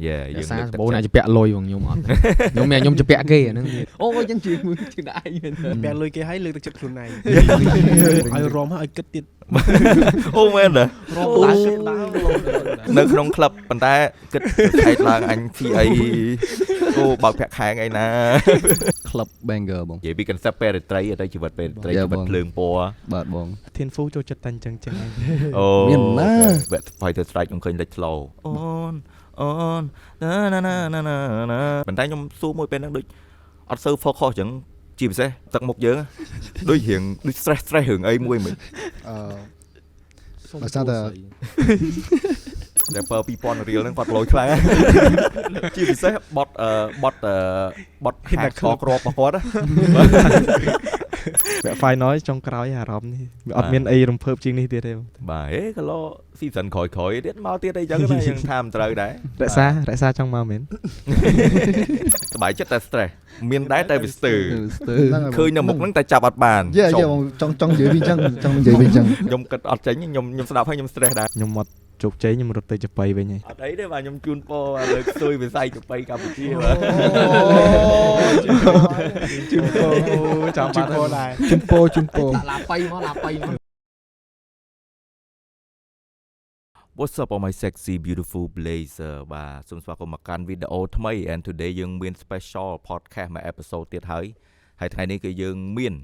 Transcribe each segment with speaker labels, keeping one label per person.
Speaker 1: Yeah យើង
Speaker 2: សារ
Speaker 1: លើកទឹក
Speaker 2: សម្បូរអ្នក
Speaker 1: ចិត្ត
Speaker 2: ជពាក់លុយបងខ្ញុំអត់ ខ្ញុំមានខ្ញុំជពាក់គេអាហ្នឹងអូយចឹងជាងមួយជាងដាក់ឯងមែន
Speaker 3: ពាក់លុយគេឲ្យលើកទឹកចិត្តខ្លួនឯងឲ្យរំឲ្យគិតទៀត
Speaker 1: អូមែនទេ
Speaker 3: រំដើរគិតដើរ
Speaker 1: នៅក្នុងក្លឹបប៉ុន្តែគិតខែកឡើងអញស៊ីអីអូបើកប្រាក់ខែថ្ងៃណា
Speaker 4: Club Banger បង
Speaker 1: និយាយពី concept ពេលរាត្រីទៅជីវិតពេលរាត្រី
Speaker 4: Yeah
Speaker 1: ជីវិត
Speaker 4: បង
Speaker 1: ភ្លើងពណ៌
Speaker 4: បាទបង
Speaker 5: ធានហ្វូចូលចិត្តតែអញ្ចឹងចឹងឯង
Speaker 1: អូ
Speaker 4: មានណា
Speaker 1: វគ្គ Fighter Strike ខ្ញុំឃើញលេចធ្លោអូនអូនណាណាណាណាណាណាប៉ុន្តែខ្ញុំសួរមួយពេលហ្នឹងដូចអត់សូវ focus អញ្ចឹងជាពិសេសទឹកមុខយើងដូចរៀងដូច stress រឿងអីមួយមិន
Speaker 6: អឺ ដោយសារតែ
Speaker 1: rapper 2000រៀលហ្នឹងគាត់លយខ្លាំងជាពិសេសបត់អឺបត់អឺបត់ហាក់ខគ្រាប់របស់គាត់ណា
Speaker 5: វគ្គ final ចុងក្រោយអារម្មណ៍នេះវាអត់មានអីរំភើបជាងនេះទៀតទេបង
Speaker 1: បាទហេក៏លោ season ក្រោយៗទៀតមកទៀតអីចឹងណាយើងថាមិនត្រូវដែរ
Speaker 5: រក្សារក្សាចង់មកមែន
Speaker 1: សប្បាយចិត្តតែ stress មានដែរតែវាស្ទើរ
Speaker 4: ស្ទើរ
Speaker 6: ហ្នឹងហើយ
Speaker 1: ឃើញនៅមុខហ្នឹងតែចាប់អត់បាន
Speaker 6: យ៉ា
Speaker 1: ចុះ
Speaker 6: យ៉ាបងចង់ចង់និយាយវិញអញ្ចឹងចង់និយាយវិញអញ្ចឹង
Speaker 1: ខ្ញុំគិតអត់ចេញខ្ញុំស្ដាប់ហើយខ្ញុំ stress ដែរ
Speaker 5: ខ្ញុំមកជោគជ័យខ្ញុំរត់ទៅចប៉ីវិញហើយ
Speaker 1: អត់អីទេបាទខ្ញុំជូនពរលើកស្ទួយវិស័យចប៉ីកម្ពុជាបាទ
Speaker 5: ជូនពរចាំ
Speaker 3: ជិ
Speaker 5: បាត់
Speaker 3: ះពោដែរ
Speaker 7: ជុំពោជុំពោ
Speaker 2: ដាក់ឡាបៃមកឡាបៃមក
Speaker 1: What's up all my sexy beautiful blazer បាទសូមស្វាគមន៍មកកាន់វីដេអូថ្មី and today យើងមាន special podcast មួយ episode ទៀតហើយហើយថ្ងៃនេះគឺយើងមាន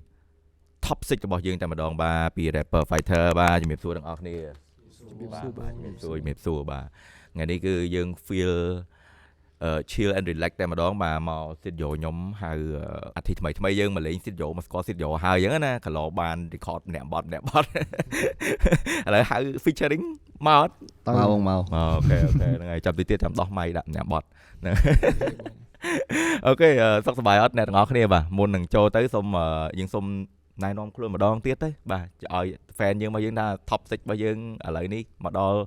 Speaker 1: top 6របស់យើងតែម្ដងបាទពី rapper fighter បាទជំរាបសួរទាំងអស់គ្នាបាទបាទជំរាបសួរជំរាបសួរបាទថ្ងៃនេះគឺយើង feel អឺ chill and relax តែម្ដងបាទមក studio ខ្ញុំហៅអាទិត្យថ្មីថ្មីយើងមកលេង studio មកស្គាល់ studio ហើយអញ្ចឹងណាកន្លោបាន record ម្នាក់បត់ម្នាក់បត់ ឥឡូវហៅ featuring មកអត់
Speaker 6: តើ
Speaker 4: មកបងមក
Speaker 1: okay okay ហ្នឹងហើយចាំតិចទៀតចាំដោះម៉ៃដាក់អ្នកបត់ហ្នឹង okay សុខសប្បាយអត់អ្នកទាំងអស់គ្នាបាទមុននឹងចូលទៅសូមយើងសូមណែនាំខ្លួនម្ដងទៀតទៅបាទឲ្យ fan យើងមកយើងថា top 6របស់យើងឥឡូវនេះមកដល់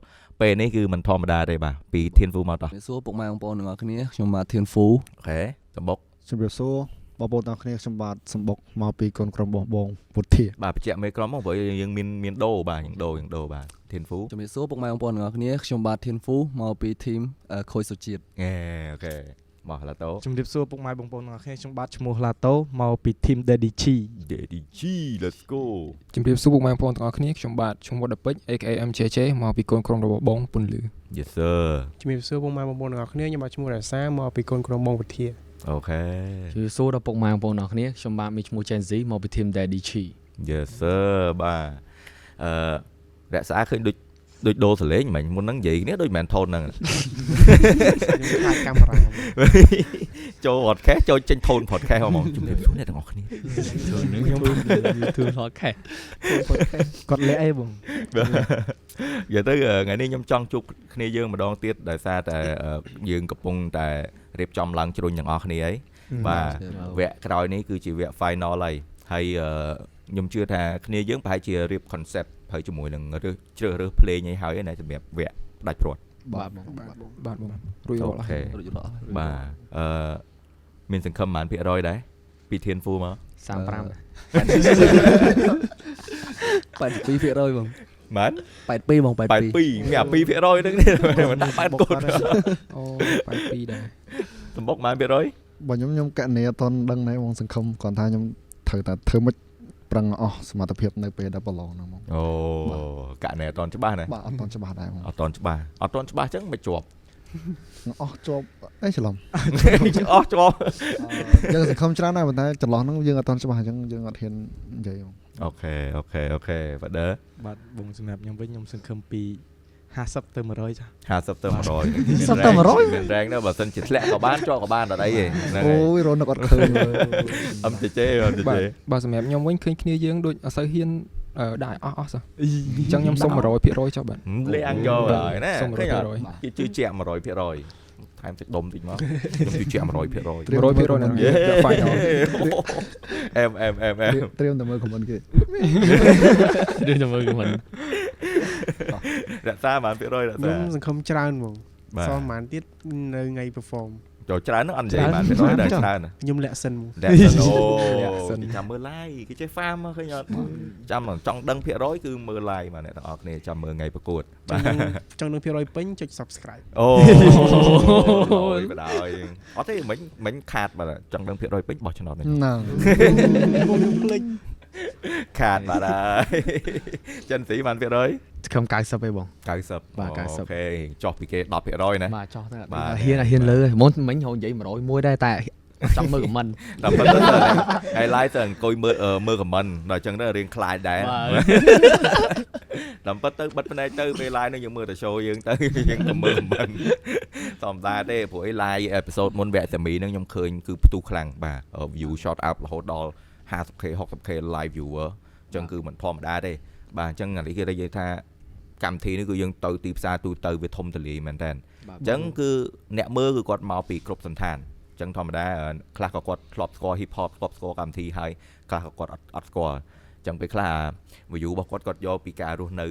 Speaker 1: ពេលនេះគឺមិនធម្មតាទេបាទពីធានហ្វូមកតោះ
Speaker 4: សួរពុកម៉ែបងប្អូនទាំងអស់គ្នាខ្ញុំបាទធានហ្វូ
Speaker 1: okay សម្បុក
Speaker 6: ជំរាបសួរបងប្អូនទាំងអស់គ្នាខ្ញុំបាទសម្បុកមកពីកូនក្រុមបងបងពុទ្ធា
Speaker 1: បាទបញ្ជាក់មេក្រុមមកព្រោះយើងមានមានដូរបាទយើងដូរយើងដូរបាទធានហ្វូ
Speaker 4: ជំរាបសួរពុកម៉ែបងប្អូនទាំងអស់គ្នាខ្ញុំបាទធានហ្វូមកពី team ខូចសុជាតិ
Speaker 1: អេ okay មកឡាតូ
Speaker 5: ជំរាបសួរពុកម៉ែបងប្អូនទាំងអស់គ្នាខ្ញុំបាទឈ្មោះឡាតូមកពី team Daddy Chi
Speaker 1: Daddy G let's go
Speaker 7: ជំរាបសួរពុកម៉ែបងប្អូនទាំងអស់គ្នាខ្ញុំបាទឈុំវត្តពេជ្រ AKA MJJ មកពីកូនក្រុមរបស់បងពុនលឺ
Speaker 1: Yes sir
Speaker 3: ជំរាបសួរពុកម៉ែបងប្អូនទាំងអស់គ្នាខ្ញុំបាទឈ្មោះរសាមកពីកូនក្រុមបងវិធា
Speaker 1: okay
Speaker 2: ជំរាបសួរដល់ពុកម៉ែបងប្អូនទាំងអស់គ្នាខ្ញុំបាទមានឈ្មោះ Chen Z មកពី team Daddy Chi
Speaker 1: Yes sir បាទអឺរក្សាឃើញដូចដូចដូរសលេងមិញមុនហ្នឹងនិយាយគ្នាដូចមិនមែនថូនហ្នឹង
Speaker 3: ខ្ញុំខ្លាចកាមេរ៉ា
Speaker 1: ចូល podcast ចូលចេញថូន podcast ហ្មងជំរាបសួរអ្នកទាំងអស់គ្នា
Speaker 2: នឹងខ្ញុំ YouTube podcast
Speaker 5: គាត់លាក់អីបង
Speaker 1: និយាយទៅថ្ងៃនេះខ្ញុំចង់ជួបគ្នាយើងម្ដងទៀតដោយសារតែយើងកំពុងតែរៀបចំឡើងជ្រុញទាំងអស់គ្នាហើយបាទវគ្គក្រោយនេះគឺជាវគ្គ final ហើយហើយខ្ញុំជឿថាគ្នាយើងប្រហែលជារៀប concept ហើយជាមួយនឹងជ្រើសរើសភ្លេងអីហើយណាសម្រាប់វគ្គផ្ដាច់ព្រាត់
Speaker 7: បាទបងបាទបងរួច
Speaker 1: អូ
Speaker 7: រាល់ហើយ
Speaker 1: ខេ
Speaker 4: រួចរាល់ហើយ
Speaker 1: បាទអឺមានសង្ឃឹមប៉ុន្មានភាគរយដែរពីធានហ្វូមក
Speaker 2: 35
Speaker 4: 82%បង
Speaker 1: មែន
Speaker 4: 82បង82
Speaker 1: 82មានអា2%ហ្នឹងនេះមិនដាក់8កូន
Speaker 7: អូ82ដែរ
Speaker 1: សម្បុកប៉ុន្មានភាគរយ
Speaker 6: បើខ្ញុំខ្ញុំកណនីអត់ទាន់ដឹងដែរបងសង្ឃឹមគ្រាន់ថាខ្ញុំត្រូវតែធ្វើម៉េចប្រឹងអស់សមត្ថភាពនៅពេលដែលប្រឡងហ្នឹងបង
Speaker 1: អូកណែអត់តន់ច្បាស់ណា
Speaker 6: បាទអត់ទាន់ច្បាស់ដែរបង
Speaker 1: អត់តន់ច្បាស់អត់តន់ច្បាស់អញ្ចឹងមិនជាប់
Speaker 6: អស់ជាប់អីច្រឡំ
Speaker 1: អស់ជាប់
Speaker 6: យើងសង្ឃឹមច្រើនដែរប៉ុន្តែចន្លោះហ្នឹងយើងអត់ទាន់ច្បាស់អញ្ចឹងយើងអត់ហ៊ាននិយាយបង
Speaker 1: okay okay okay បាទដឺ
Speaker 5: បាទបងសម្រាប់ខ្ញុំវិញខ្ញុំសង្ឃឹមពី50ទៅ100ចា
Speaker 1: 50ទៅ100
Speaker 6: 50ទៅ100
Speaker 1: មានរែងដែរបើសិនជាធ្លាក់ក៏បានជាប់ក៏បានអត់អីទេហ្នឹង
Speaker 6: អូ
Speaker 1: ហើយ
Speaker 6: យរនឹកអត់ឃើញមើល
Speaker 1: អឹមជេជេអឹមជេ
Speaker 7: បាទ
Speaker 1: ជេ
Speaker 7: បាទសម្រាប់ខ្ញុំវិញឃើញគ្នាយើងដូចអត់សូវហ៊ានដាក់ឲ្យអស់អស់សោះអញ្ចឹងខ្ញុំសុំ100%ចុះបាទ
Speaker 1: លេអញយកហើយណា
Speaker 7: សុំ
Speaker 1: ឃើញអត់
Speaker 7: 100%
Speaker 1: គេជឿជាក់100%ថែមសាច់ដុំតិចមកខ្ញុំជឿជាក់100%
Speaker 7: 100%នៅ
Speaker 1: យេ
Speaker 7: វគ្គ final
Speaker 1: អែមអែមអែមអែម
Speaker 6: ត្រៀមតែមើល comment គេ
Speaker 2: រឿងទៅមើលមិន
Speaker 1: រក្សាបានភាគរយរក្សា
Speaker 3: ខ្ញុំសង្ឃឹមច្រើនហ្មង
Speaker 1: បាទ
Speaker 3: សល់ប្រហែលទៀតនៅថ្ងៃ perform
Speaker 1: ចូលច្រើនហ្នឹងអត់និយាយបានភាគរយដែរច្រើនណា
Speaker 3: ខ្ញុំលាក់សិនមក
Speaker 1: លាក់សិនអូគេចាំមើល live គេចេះ farm ឃើញអត់ចាំចង់ដឹងភាគរយគឺមើល live បាទអ្នកទាំងអស់គ្នាចាំមើលថ្ងៃប្រកួតបាទ
Speaker 3: ចង់នឹងភាគរយពេញចុច subscribe
Speaker 1: អូយបដ ாய் អត់ទេមិញមិញខាតបាទចង់ដឹងភាគរយពេញបោះឆ្នោតនេះ
Speaker 6: ហ្នឹង
Speaker 3: ខ្ញុំភ្លេច
Speaker 1: ខាតបាទហើយចិនស៊ីបានភាគរយ
Speaker 2: ខំ90ឯងបង
Speaker 1: 90
Speaker 2: បាទ90
Speaker 1: អូខេចុះពីគេ10%ណា
Speaker 2: បាទចោះទៅ
Speaker 1: បាទ
Speaker 2: ហ៊ានហ៊ានលើមុនមិញរហនិយាយ101ដែរតែចង់មើល comment
Speaker 1: តែប៉ុន្តែហើយ live ទៅអង្គុយមើលមើល comment ដល់អញ្ចឹងទៅរៀងខ្លាចដែរតាមពិតទៅបិទភ្នែកទៅពេល live នឹងយើងមើលតែ show យើងទៅយើងក៏មើល comment ធម្មតាទេព្រោះអី live episode មុនវគ្គសាមីនឹងខ្ញុំឃើញគឺផ្ទុះខ្លាំងបាទ view shot up រហូតដល់ 50K 60K live viewer អញ្ចឹងគឺមិនធម្មតាទេបាទអញ្ចឹងអានេះគេនិយាយថាកម្មវិធីនេះគឺយើងទៅទីផ្សារទូទៅវាធំទូលាយមែនតើអញ្ចឹងគឺអ្នកមើលគឺគាត់មកពីគ្រប់សន្តានអញ្ចឹងធម្មតាខ្លះក៏គាត់ធ្លាប់ស្គាល់ hip hop ធ្លាប់ស្គាល់កម្មវិធីហើយខ្លះក៏គាត់អត់ស្គាល់អញ្ចឹងពេលខ្លះ view របស់គាត់គាត់យកពីការរស់នៅ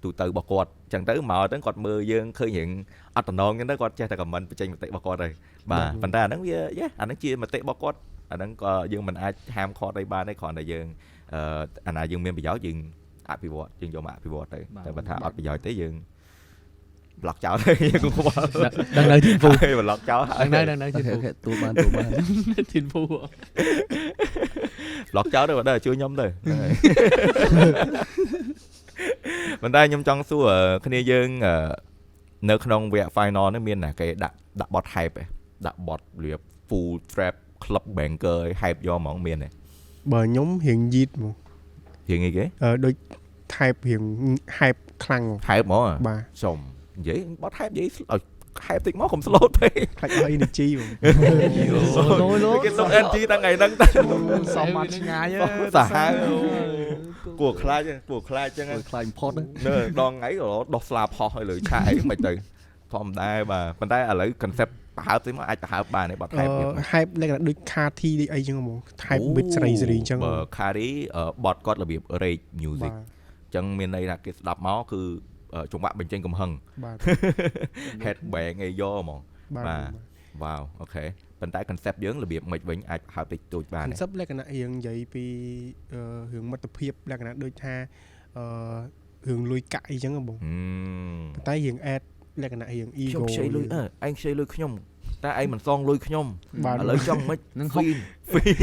Speaker 1: ទូទៅរបស់គាត់អញ្ចឹងទៅមកទៅគាត់មើលយើងឃើញរៀងអត់តំណងអញ្ចឹងទៅគាត់ចេះតែ comment បញ្ចេញមតិរបស់គាត់ទៅបាទប៉ុន្តែអាហ្នឹងវាអាហ្នឹងជាមតិរបស់គាត់អាហ្នឹងក៏យើងមិនអាចហាមឃាត់អីបានទេគ្រាន់តែយើងអាណាយើងមានប្រយោជន៍យើងអភិវឌ្ឍយើងយកមកអភិវឌ្ឍទៅតែបើថាអត់ប្រយោជន៍ទេយើងប្លុកចោលទៅយើងកុំខ្វល់
Speaker 2: ដឹងនៅធីនហ្វូ
Speaker 1: ប្លុកចោលហើយ
Speaker 2: ដឹងនៅធីនហ្វូ
Speaker 4: ទូបានទូបាន
Speaker 2: ធីនហ្វូ
Speaker 1: ប្លុកចោលទៅបើដល់ជួយខ្ញុំទៅប៉ុន្តែខ្ញុំចង់សួរគ្នាយើងនៅក្នុងវគ្គ final នេះមានណាគេដាក់ដាក់បទ hype ឯងដាក់បទរបៀប full trap club banker hype យកហ្មងមានទេ
Speaker 3: បើខ្ញុំរៀងយីតហ្មង
Speaker 1: រៀងអីគេ
Speaker 3: ដូច type រៀង hype ខ្លាំងហ្មង
Speaker 1: hype ហ្មង
Speaker 3: បាទ
Speaker 1: សុំនិយាយបទ hype និយាយឲ្យ hype តិចមកកុំ slow ពេក
Speaker 3: ខ្លាចអស់ energy ហ្មង
Speaker 1: គេសុំ energy តាំងថ្ងៃហ្នឹងទៅ
Speaker 5: សំមកឆ្ងាយ
Speaker 1: សាហាវគួរខ្លាចគួរខ្លាចចឹង
Speaker 4: ខ្លាចផុត
Speaker 1: នៅដងថ្ងៃក៏ដោះស្លាបហោះឲ្យលើឆាកអីមិនទៅធម្មតាបាទប៉ុន្តែឥឡូវ concept ប្រហើបតិចមកអាចប្រហើបបានឯបទ hype
Speaker 3: hype លក្ខណៈដូច Carti ដូចអីចឹងហ្មង hype beat សេរីសេរីចឹង
Speaker 1: បើ Carti បទគាត់របៀប rage music ចឹងមានន័យថាគេស្ដាប់មកគឺចង្វាក់បញ្ចេញកំហឹង
Speaker 3: បាទ
Speaker 1: head bang អីយកហ្មងបាទវ៉ាវអូខេប៉ុន្តែ concept យើងរបៀបមិនវិញអាចហើបតិចតួចបាន
Speaker 3: concept លក្ខណៈរៀងនិយាយពីរឿងមិត្តភាពលក្ខណៈដូចថារឿងលុយកាក់អីចឹងបងប៉ុន្តែរៀង add លក្ខណៈរៀង ego
Speaker 1: ខ្ញុំខ្ចីលុយឯងខ្ចីលុយខ្ញុំតែឯងមិនសងលុយខ្ញុំឥឡូវចង់មិន
Speaker 2: នឹង
Speaker 1: ហ្វីនហ្វីន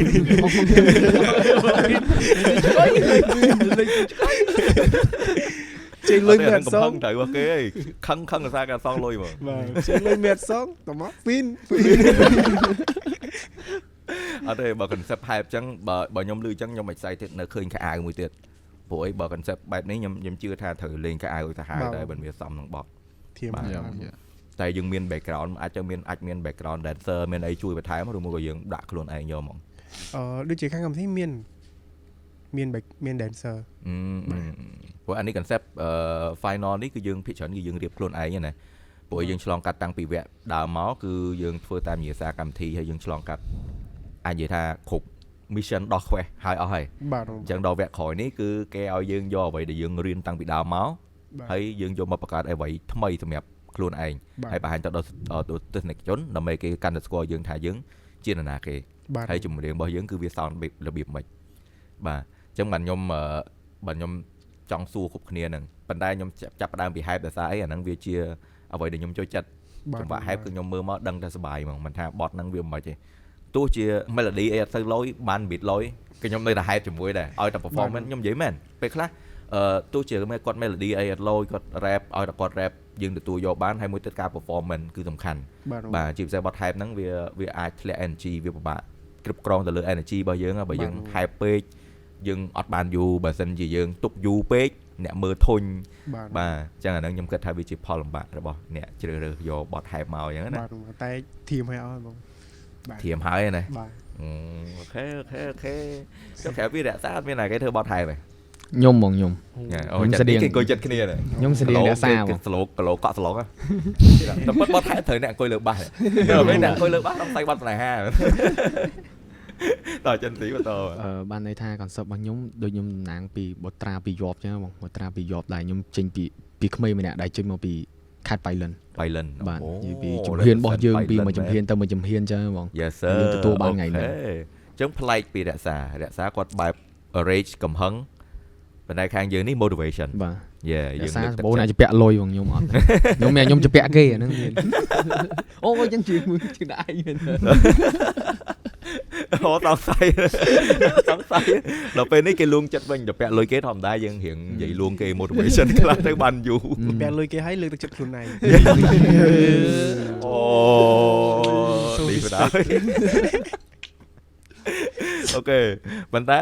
Speaker 3: ជិះលុយមានសង
Speaker 1: ត្រូវរបស់គេឯងខឹងខឹងដោយសារការសងលុយហ្មង
Speaker 3: បាទជិះលុយមានសងតមកហ្វីន
Speaker 1: អត់ទេបើ concept hype ចឹងបើខ្ញុំឮចឹងខ្ញុំ excited នៅឃើញខោអាវមួយទៀតព្រោះអីបើ concept បែបនេះខ្ញុំជឿថាត្រូវលេងខោអាវទៅហើយដែរមិនវាសមនឹងបទ
Speaker 3: ធៀម
Speaker 1: តែយើងមាន background អាចទៅមានអាចមាន background dancer មានអីជួយបន្ថែមឬមួយក៏យើងដាក់ខ្លួនឯងយកហ្មង
Speaker 3: ដូចជាខាងកម្មវិធីមានមាន dancer
Speaker 1: ព្រោះអានេះ concept final នេះគឺយើងភាគច្រើនគឺយើងរៀបខ្លួនឯងណាព្រោះយើងឆ្លងកាត់តាំងពីវគ្គដើមមកគឺយើងធ្វើតាមវិញ្ញាសាកម្មវិធីហើយយើងឆ្លងកាត់អាចនិយាយថាគ្រប់ mission ដោះ quest ហើយអស់ហើយអញ្ចឹងដល់វគ្គក្រោយនេះគឺគេឲ្យយើងយកអ្វីដែលយើងរៀនតាំងពីដើមមកហើយយើងយកមកបង្កើតអ្វីថ្មីសម្រាប់ខ្លួនឯងហើយបង្ហាញទៅដល់ទស្សនិកជនដើម្បីគេកាន់តែស្គាល់យើងថាយើងជានរណាគេហើយចម្រៀងរបស់យើងគឺវា sound របៀបម៉េចបាទអញ្ចឹងបាទខ្ញុំចង់សួរគ្រប់គ្នាហ្នឹងប៉ុន្តែខ្ញុំចាប់ផ្ដើមពី hype ដោយសារអីអាហ្នឹងវាជាអ្វីដែលខ្ញុំចូលចិត្តចង្វាក់ hype គឺខ្ញុំមើលមកដឹងតែសប្បាយហ្មងមិនថាបទហ្នឹងវាមិនទេទោះជា melody អីអត់សូវលយបាន beat លយគឺខ្ញុំនៅតែ hype ជាមួយដែរឲ្យតែ performance ខ្ញុំនិយាយមែនពេលខ្លះទោះជាគាត់ melody អីអត់លយគាត់ rap ឲ្យតែគាត់ rap យើងទទួលយកបានហើយមួយទៀតការ performance គឺសំខាន់បាទជាពិសេសបទ hype ហ្នឹងវាអាចធ្លាក់ energy វាពិបាកគ្រប់គ្រងទៅលើ energy របស់យើងបើយើង hype ពេកយើងអត់បានយូរបើសិនជាយើងទុកយូរពេកអ្នកមើលធុញបាទអញ្ចឹងអាហ្នឹងខ្ញុំគិតថាវាជាផលលំបាករបស់អ្នកជ្រើសរើសយកបទ hype មកអញ្ចឹងណា
Speaker 3: បាទតែធៀមហើយអត់បង
Speaker 1: ធៀមហើយណា
Speaker 3: បាទ
Speaker 1: អូខេអូខេអូខេចុះក្រៅពីរក្សាអត់មានណាគេធ្វើបទ hype ទេ
Speaker 2: ខ្ញុំហ្មងខ្ញុំ
Speaker 1: ខ្ញុំស្តៀងគេអង្គុយចិត្តគ្នា
Speaker 2: ខ្ញុំស្តៀងរក្សាហ្មង
Speaker 1: ស្លូគីឡូកក់ស្លុកតែពិតបទ hype ត្រូវអ្នកអង្គុយលើបាសដល់ពេលអ្នកអង្គុយលើបាសដល់ផ្សៃបទស្នេហាតើចិនទីបន្ត
Speaker 2: បានន័យថា concept របស់ខ្ញុំដូចខ្ញុំតំណាងពីបុត្រាពីយប់ចឹងបងបុត្រាពីយប់ដែលខ្ញុំចេញពីក្មេងម្នាក់ដែលចេញមកពី ខេត្តបៃលិន
Speaker 1: បៃលិន
Speaker 2: បាទនិយាយពីជំហានរបស់យើងពីមួយជំហានទៅមួយជំហានចឹងបង
Speaker 1: Yes sir
Speaker 2: យើងទទួលបានថ្ងៃហ្នឹង
Speaker 1: អញ្ចឹងប្លែកពីរក្សារក្សាគាត់បែប rage កំហឹងប៉ុន្តែខាងយើងនេះ motivation
Speaker 2: បាទ
Speaker 1: Yeah
Speaker 2: រក្សា
Speaker 1: យើងលើកទឹក
Speaker 2: សម្បូរអ្នក
Speaker 1: ចិត្ត
Speaker 2: ជំពាក់លុយបងខ្ញុំអត់ ខ្ញុំមានខ្ញុំជំពាក់គេអាហ្នឹងមានអូយចឹងជាងមួយជាងដៃមែន
Speaker 1: អូសង្ស័យសង្ស័យដល់ពេលនេះគេលួងចិត្តវិញដល់ពាក់លុយគេធម្មតាយើងរៀងនិយាយលួងគេ motivation ខ្លះទៅបានយូរ
Speaker 3: ពាក់លុយគេឲ្យលើកទឹកចិត្តខ្លួនឯង
Speaker 1: អូនេះបណ្ដោយ okay ប៉ុន្តែ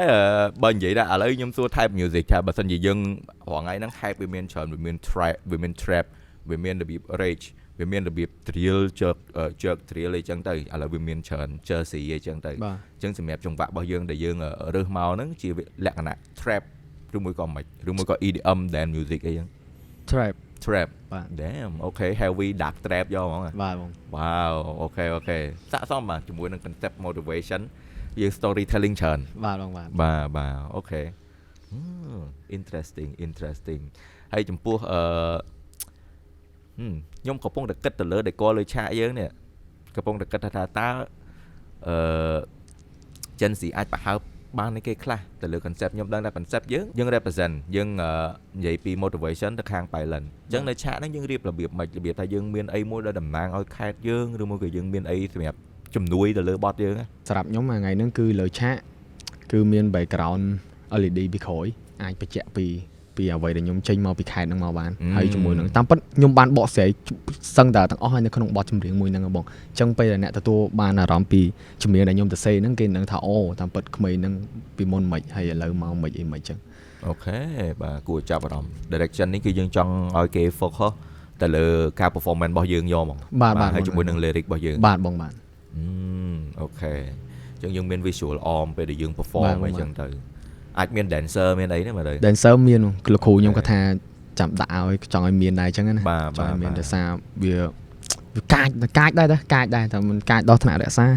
Speaker 1: បើនិយាយថាឥឡូវខ្ញុំសួរ type music ថាបើសិនជាយើងរាល់ថ្ងៃហ្នឹង hype វាមានច្រើនវាមាន trap វាមាន trap វាមានរបៀប rage វាមានរបៀប drill jerk jerk drill អីចឹងទៅឥឡូវវាមានច្រើន jersey អីចឹងទៅ
Speaker 2: បាទ
Speaker 1: អញ្ចឹងសម្រាប់ចង្វាក់របស់យើងដែលយើងរើសមកហ្នឹងជាលក្ខណៈ trap ឬមួយក៏មិនឬមួយក៏ EDM dance music អីចឹង
Speaker 2: trap
Speaker 1: trap
Speaker 2: បាទ
Speaker 1: damn okay heavy dark trap យកហ្មង
Speaker 2: បាទបង
Speaker 1: Wow okay okay ស័ក្តិសមបាទជាមួយនឹង concept motivation យើង storytelling ច្រើន
Speaker 2: បាទបងបាទ
Speaker 1: បាទបាទ okay interesting interesting ហើយចំពោះអឺខ្ញុំកំពុងតែគិតទៅលើ decor លើឆាកយើងនេះកំពុងតែគិតថាតើអឺ Gen Z អាចប្រហើបបានឯគេខ្លះទៅលើ concept ខ្ញុំដឹងថា concept យើងយើង represent យើងនិយាយពី motivation ទៅខាង Thailand អញ្ចឹងនៅឆាកហ្នឹងយើងរៀបរបៀបម៉េចរបៀបថាយើងមានអីមួយដែលតំណាងឲ្យខេត្តយើងឬមួយក៏យើងមានអីសម្រាប់ជំនួយទៅលើបទយើង
Speaker 2: សម្រាប់ខ្ញុំថ្ងៃហ្នឹងគឺលើឆាកគឺមាន background LED ពីក្រោយអាចបញ្ជាក់ពីអ្វីដែលខ្ញុំចេញមកពីខេត្តហ្នឹងមកបានហើយជាមួយនឹងតាមពិតខ្ញុំបានបកស្រាយសឹងតែទាំងអស់ហើយនៅក្នុងបទចម្រៀងមួយហ្នឹងបងអញ្ចឹងពេលដែលអ្នកទទួលបានអារម្មណ៍ពីចម្រៀងដែលខ្ញុំទៅសេហ្នឹងគេនឹងថាអូតាមពិតក្មេងហ្នឹងពីមុនមិនហើយឥឡូវមកមិនអីមិនអញ្ចឹង
Speaker 1: okay បាទគួរចាប់អារម្មណ៍ direction នេះគឺយើងចង់ឲ្យគេ focus ទៅលើការ performance របស់យើងយកហ្មង
Speaker 2: បាទបាទ
Speaker 1: ហើយជាមួយនឹង lyric របស់យើង
Speaker 2: បាទបងបាទ
Speaker 1: okay អញ្ចឹងយើងមាន visual អមពេលដែលយើង perform អីចឹងទៅអាចមាន dancer មានអីទេមើលទៅ
Speaker 2: dancer មានលោកគ្រូខ្ញុំគាត់ថាចាំដាក់ឲ្យចង់ឲ្យមានដែរអញ្ចឹងណាចង់ឲ្យមានដោយសារវាកាចកាចដែរតាកាចដែរតែមិនកាចដល់ថ្នាក់រក្សា
Speaker 1: និ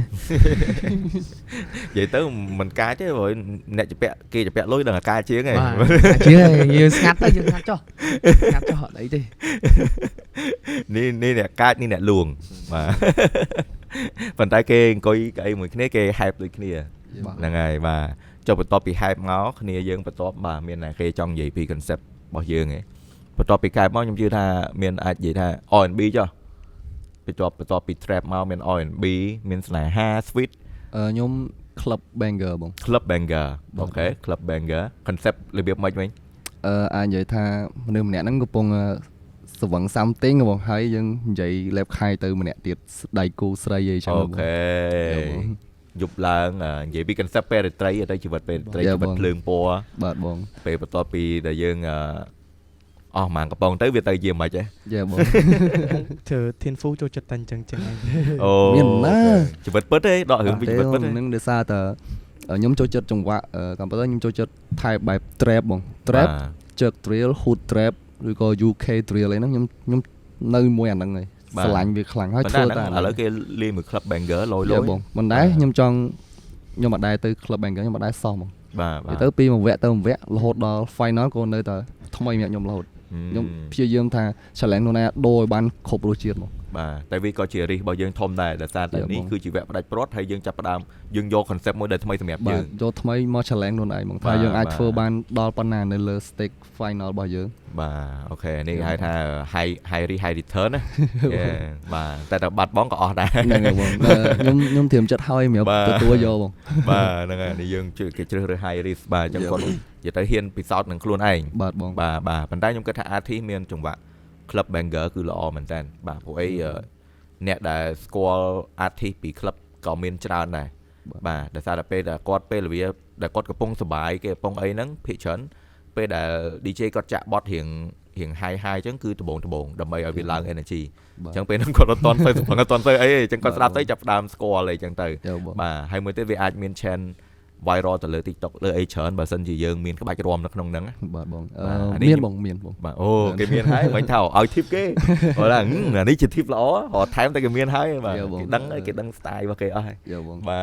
Speaker 1: យាយទៅមិនកាចទេព្រោះអ្នកជពាក់គេជពាក់លុយដល់កាចជាងឯង
Speaker 2: បាទជាងយើងស្ងាត់ទៅយើងស្ងាត់ចុះស្ងាត់ចុះអត់អីទេ
Speaker 1: នេះនេះអ្នកកាចនេះអ្នកលួងបាទប៉ុន្តែគេអង្គុយកៅអីមួយគ្នាគេ hype ដូចគ្នាហ្នឹងហើយបាទចុះបន្ទាប់ពី hype មកគ្នាយើងបន្ទាប់បាទមានតែគេចង់និយាយពី concept របស់យើងឯងបន្ទាប់ពី hype មកខ្ញុំជឿថាមានអាចនិយាយថា R&B ចុះបន្ទាប់ពី trap មកមាន R&B មានស្នេហា sweet
Speaker 4: ខ្ញុំ club banger បង
Speaker 1: club banger okay club banger concept របៀបម៉េចវិញ
Speaker 4: អាចនិយាយថាមនុស្សម្នាក់ហ្នឹងកំពុងស្វឹង something បងហើយយើងនិយាយលេបខែទៅម្នាក់ទៀតដៃគូស្រីអីចឹង
Speaker 1: okay យប់ឡើងនិយាយពី concept ពេលរាត្រីទៅជីវិតពេលរាត្រីជីវិតភ្លើងពណ៌
Speaker 4: បាទបង
Speaker 1: ពេលបន្ទាប់ពីដែលយើងអស់ហ្មងកំប៉ុងទៅវាទៅជាមិនហ៎
Speaker 4: យ៉ាបង
Speaker 5: ធ្វើធានហ្វូចូលចិត្តតែអញ្ចឹងចឹងឯង
Speaker 1: អូ
Speaker 4: មានណា
Speaker 1: ជីវិតពិតទេដករឿងពីជីវិតពិត
Speaker 4: ហ្នឹងដោយសារតែខ្ញុំចូលចិត្តចង្វាក់តាមពិតខ្ញុំចូលចិត្តថែបែប trap បង trap jerk drill hood trap ឬក៏ UK drill អីហ្នឹងខ្ញុំនៅមួយអាហ្នឹងហើយស្រឡាញ់វាខ្លាំងហើយធ្វើតែ
Speaker 1: ឥឡូវគេលេងមួយ club banger លយលយ
Speaker 4: បងមិនដែរខ្ញុំចង់ខ្ញុំអត់ដែរទៅ club banger ខ្ញុំអត់ដែរសោះហ្មង
Speaker 1: បាទ
Speaker 4: ទៅពីមួយវគ្គទៅមួយវគ្គរហូតដល់ final ក៏នៅតែថ្មីសម្រាប់ខ្ញុំរហូតខ្ញុំព្យាយាមថា challenge ខ្លួនឯងដូរឲ្យបានគ្រប់រសជាតិមក
Speaker 1: បាទតែវាក៏ជារិះរបស់យើងធំដែរដោយសារតែនេះគឺជាវគ្គផ្ដាច់ព្រាត់ហើយយើងចាប់ផ្ដើមយើងយក concept មួយដែលថ្មីសម្រាប់យើង
Speaker 4: យកថ្មីមក challenge ខ្លួនឯងហ្មងថាយើងអាចធ្វើបានដល់ប៉ុណ្ណានៅលើ stake final របស់យើង
Speaker 1: បាទ okay នេះគេហៅថា high risk high return ណាបាទតែបាត់បងក៏អស់ដែរ
Speaker 4: ហ្នឹងហើយបងខ្ញុំត្រៀមចិត្តហើយសម្រាប់ទទួលយកបង
Speaker 1: បាទហ្នឹងហើយនេះយើងគេជ្រើសរើស high risk បាទអញ្ចឹងគាត់និយាយទៅហ៊ានពិសោធន៍នឹងខ្លួនឯង
Speaker 4: បាទបង
Speaker 1: បាទបាទប៉ុន្តែខ្ញុំគិតថា artist មានចង្វាក់ club banger គឺល្អមែនតើបាទព្រោះអីអ្នកដែលស្គាល់ artist ពី club ក៏មានច្រើនដែរបាទដោយសារតែពេលដែលគាត់ពេលវាដែលគាត់កំពុងសប្បាយគេកំពុងអីហ្នឹងភាគច្រើនពេលដែល DJ គាត់ចាក់បទរៀង high high អញ្ចឹងគឺដបងដើម្បីឲ្យវាឡើង energy អញ្ចឹងពេលហ្នឹងគាត់អត់ទាន់ទៅសប្ងអត់ទាន់ទៅអីអញ្ចឹងគាត់ស្ដាប់ទៅចាប់ផ្ដើមស្គាល់អីអញ្ចឹងទៅបាទហើយមួយទៀតវាអាចមាន chance viral ទៅលើ TikTok លើអីច្រើនបើសិនជាយើងមានក្បាច់រាំនៅក្នុងហ្នឹង
Speaker 4: បាទបងមានបងមានបង
Speaker 1: បាទអូគេមានហើយមិនថាឲ្យ tip គេគាត់ថាអានេះជា tip ល្អរត់ថែមតែគេមានហើយបាទគេដឹងហើយគេដឹង style របស់គេអស់ហើយបា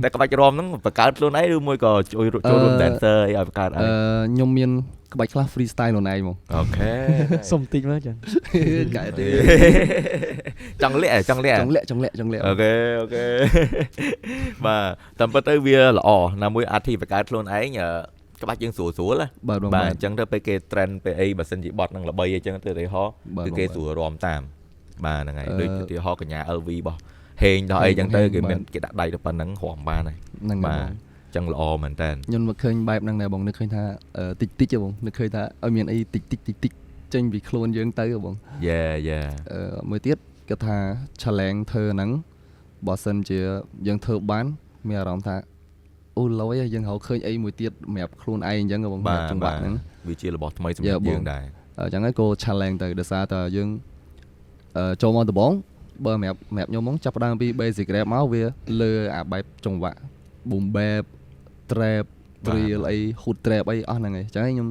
Speaker 1: ទតែក្បាច់រាំហ្នឹងបង្កើតខ្លួនឯងឬមួយក៏ជួយចូលរួម dancer អីឲ្យបង្កើតឲ្យ
Speaker 4: ខ្ញុំមាន ក្បាច់ខ្លះ freestyle ខ្លួនឯងហ្មង
Speaker 1: okay
Speaker 5: សុំតិចមើលចឹង
Speaker 4: កែទេ
Speaker 1: ចង់លាក់ចង់លាក់
Speaker 4: ចង់លាក់ចង់លាក់ចង់លាក់
Speaker 1: okay បាទតាមពិតទៅវាល្អណាមួយអាធីបង្កើតខ្លួនឯងក្បាច់យើងស្រួលស្រួលណា
Speaker 4: បាទបង
Speaker 1: បាទ
Speaker 4: បាទ
Speaker 1: អញ្ចឹងទៅពេលគេ trend ពេលអីបើសិនជាបទហ្នឹងល្បីអីចឹងទៅឧទាហរណ៍
Speaker 4: បាទ
Speaker 1: គឺគេស្រួលរាំតាមបាទហ្នឹងហើយដូចឧទាហរណ៍កញ្ញា LV របស់ហេងដល់អីចឹងទៅគេមានគេដាក់ដៃទៅប៉ុណ្ណឹងរាំបានហើយ
Speaker 4: ហ្នឹង
Speaker 1: បាទ
Speaker 4: បាទ
Speaker 1: អញ្ចឹងល្អមែនតើ
Speaker 4: ខ្ញុំមកឃើញបែបហ្នឹងដែរបងនឹកឃើញថាតិចតិចហ៎បងនឹកឃើញថាឲ្យមានអីតិចតិចតិចតិចចេញពីខ្លួនយើងទៅហ៎បង
Speaker 1: Yeah
Speaker 4: មួយទៀតគាត់ថា challenge ធ្វើហ្នឹងបើសិនជាយើងធ្វើបានមានអារម្មណ៍ថាអូលយយើងរកឃើញអីមួយទៀតសម្រាប់ខ្លួនឯងអញ្ចឹងហ៎បង
Speaker 1: បាទ
Speaker 4: ចង្វាក់ហ្នឹង
Speaker 1: វាជារបស់ថ្មីសម្រាប់
Speaker 4: Yeah
Speaker 1: យើងដែរ
Speaker 4: អញ្ចឹងហើយក៏ challenge ទៅដោយសារតែយើងចូលមកដំបូងបើសម្រាប់ខ្ញុំហ្មងចាប់ផ្ដើមពី basic rap មកវាលើអាបែបចង្វាក់ boom bap trap drill អី hood trap អីអស់ហ្នឹងហើយអញ្ចឹងហើយខ្ញុំ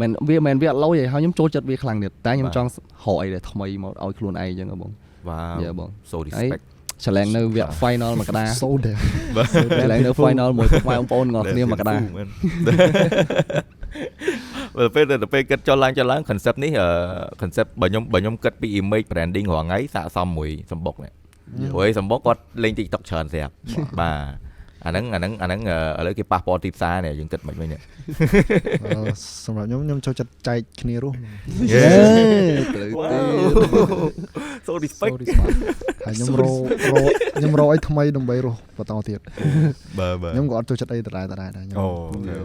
Speaker 4: មិនវាមិនវាអត់លយទេហើយខ្ញុំចូលចិត្តវាខ្លាំងទៀតតែខ្ញុំចង់រកអីដែលថ្មីមកឲ្យខ្លួនឯងអញ្ចឹងហ៎បង
Speaker 1: វ៉ាវ
Speaker 4: Yeah បង
Speaker 1: so respect
Speaker 4: challenge នៅវគ្គ final មកក្តារ
Speaker 6: So damn
Speaker 4: challenge នៅ final មួយពុកម៉ែបងប្អូនងល់គ្នាមកក្តារ
Speaker 1: បើពេលទៅពេលគិតចុះឡើងចុះឡើង concept នេះ concept បើខ្ញុំគិតពី image branding រាល់ថ្ងៃស័ក្តិសមមួយសម្បុកនេះព្រោះឯសម្បុកគាត់លេង TikTok ច្រើនស្រាប់បាទអាហ្នឹងឥឡូវគេប៉ះពាល់ទីផ្សារនេះយើងគិតមិនវិញនេះ
Speaker 6: សម្រាប់ខ្ញុំខ្ញុំចូលចិត្តចែកគ្នារស់
Speaker 4: ត្រូវទេ
Speaker 1: So respect
Speaker 6: ហើយខ្ញុំរខ្ញុំរកអីថ្មីដើម្បីរស់បន្តទៀត
Speaker 1: បាទបាទ
Speaker 6: ខ្ញុំក៏អត់ចូលចិត្តអីដដែលៗដែរខ្ញុំ
Speaker 1: អូ okay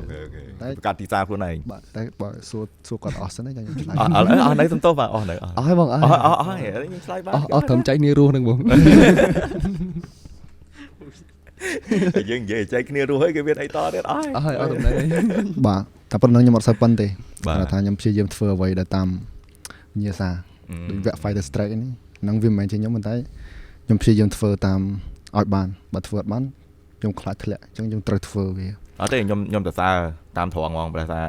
Speaker 1: បង្កើតទីផ្សារខ្លួនឯង
Speaker 6: បាទតែបើសួរគាត់អស់សិនខ្ញុំឆ្លើយ
Speaker 1: អស់អស់នៅសំទោសបាទអស់នៅអស់
Speaker 4: អស់ហើយបងអស់
Speaker 1: អស់អស់ហើយខ្ញុំឆ្លើយបាន
Speaker 4: អស់ត្រឹមចែកគ្នារស់ហ្នឹងបង
Speaker 1: យើងនិយាយចែកគ្នារស់ហើយគេមានអីតទៀតអស់
Speaker 4: អស់ហើយអស់តំណែង
Speaker 6: បាទតែប៉ុណ្្នឹងខ្ញុំអត់សូវប៉ិនទេ
Speaker 1: បាទ
Speaker 6: គាត់ថាខ្ញុំព្យាយាមធ្វើអ្វីដែលតាមវិញ្ញាសាដូចវគ្គ Fighter Strike នេះហ្នឹងវាមិនមែនជាខ្ញុំប៉ុន្តែខ្ញុំព្យាយាមធ្វើតាមឲ្យបានបើធ្វើអត់បានខ្ញុំខ្លាចធ្លាក់អញ្ចឹងខ្ញុំត្រូវធ្វើវា
Speaker 1: អត់ទេខ្ញុំទៅសារតាមត្រង់ហ្មងព្រោះថា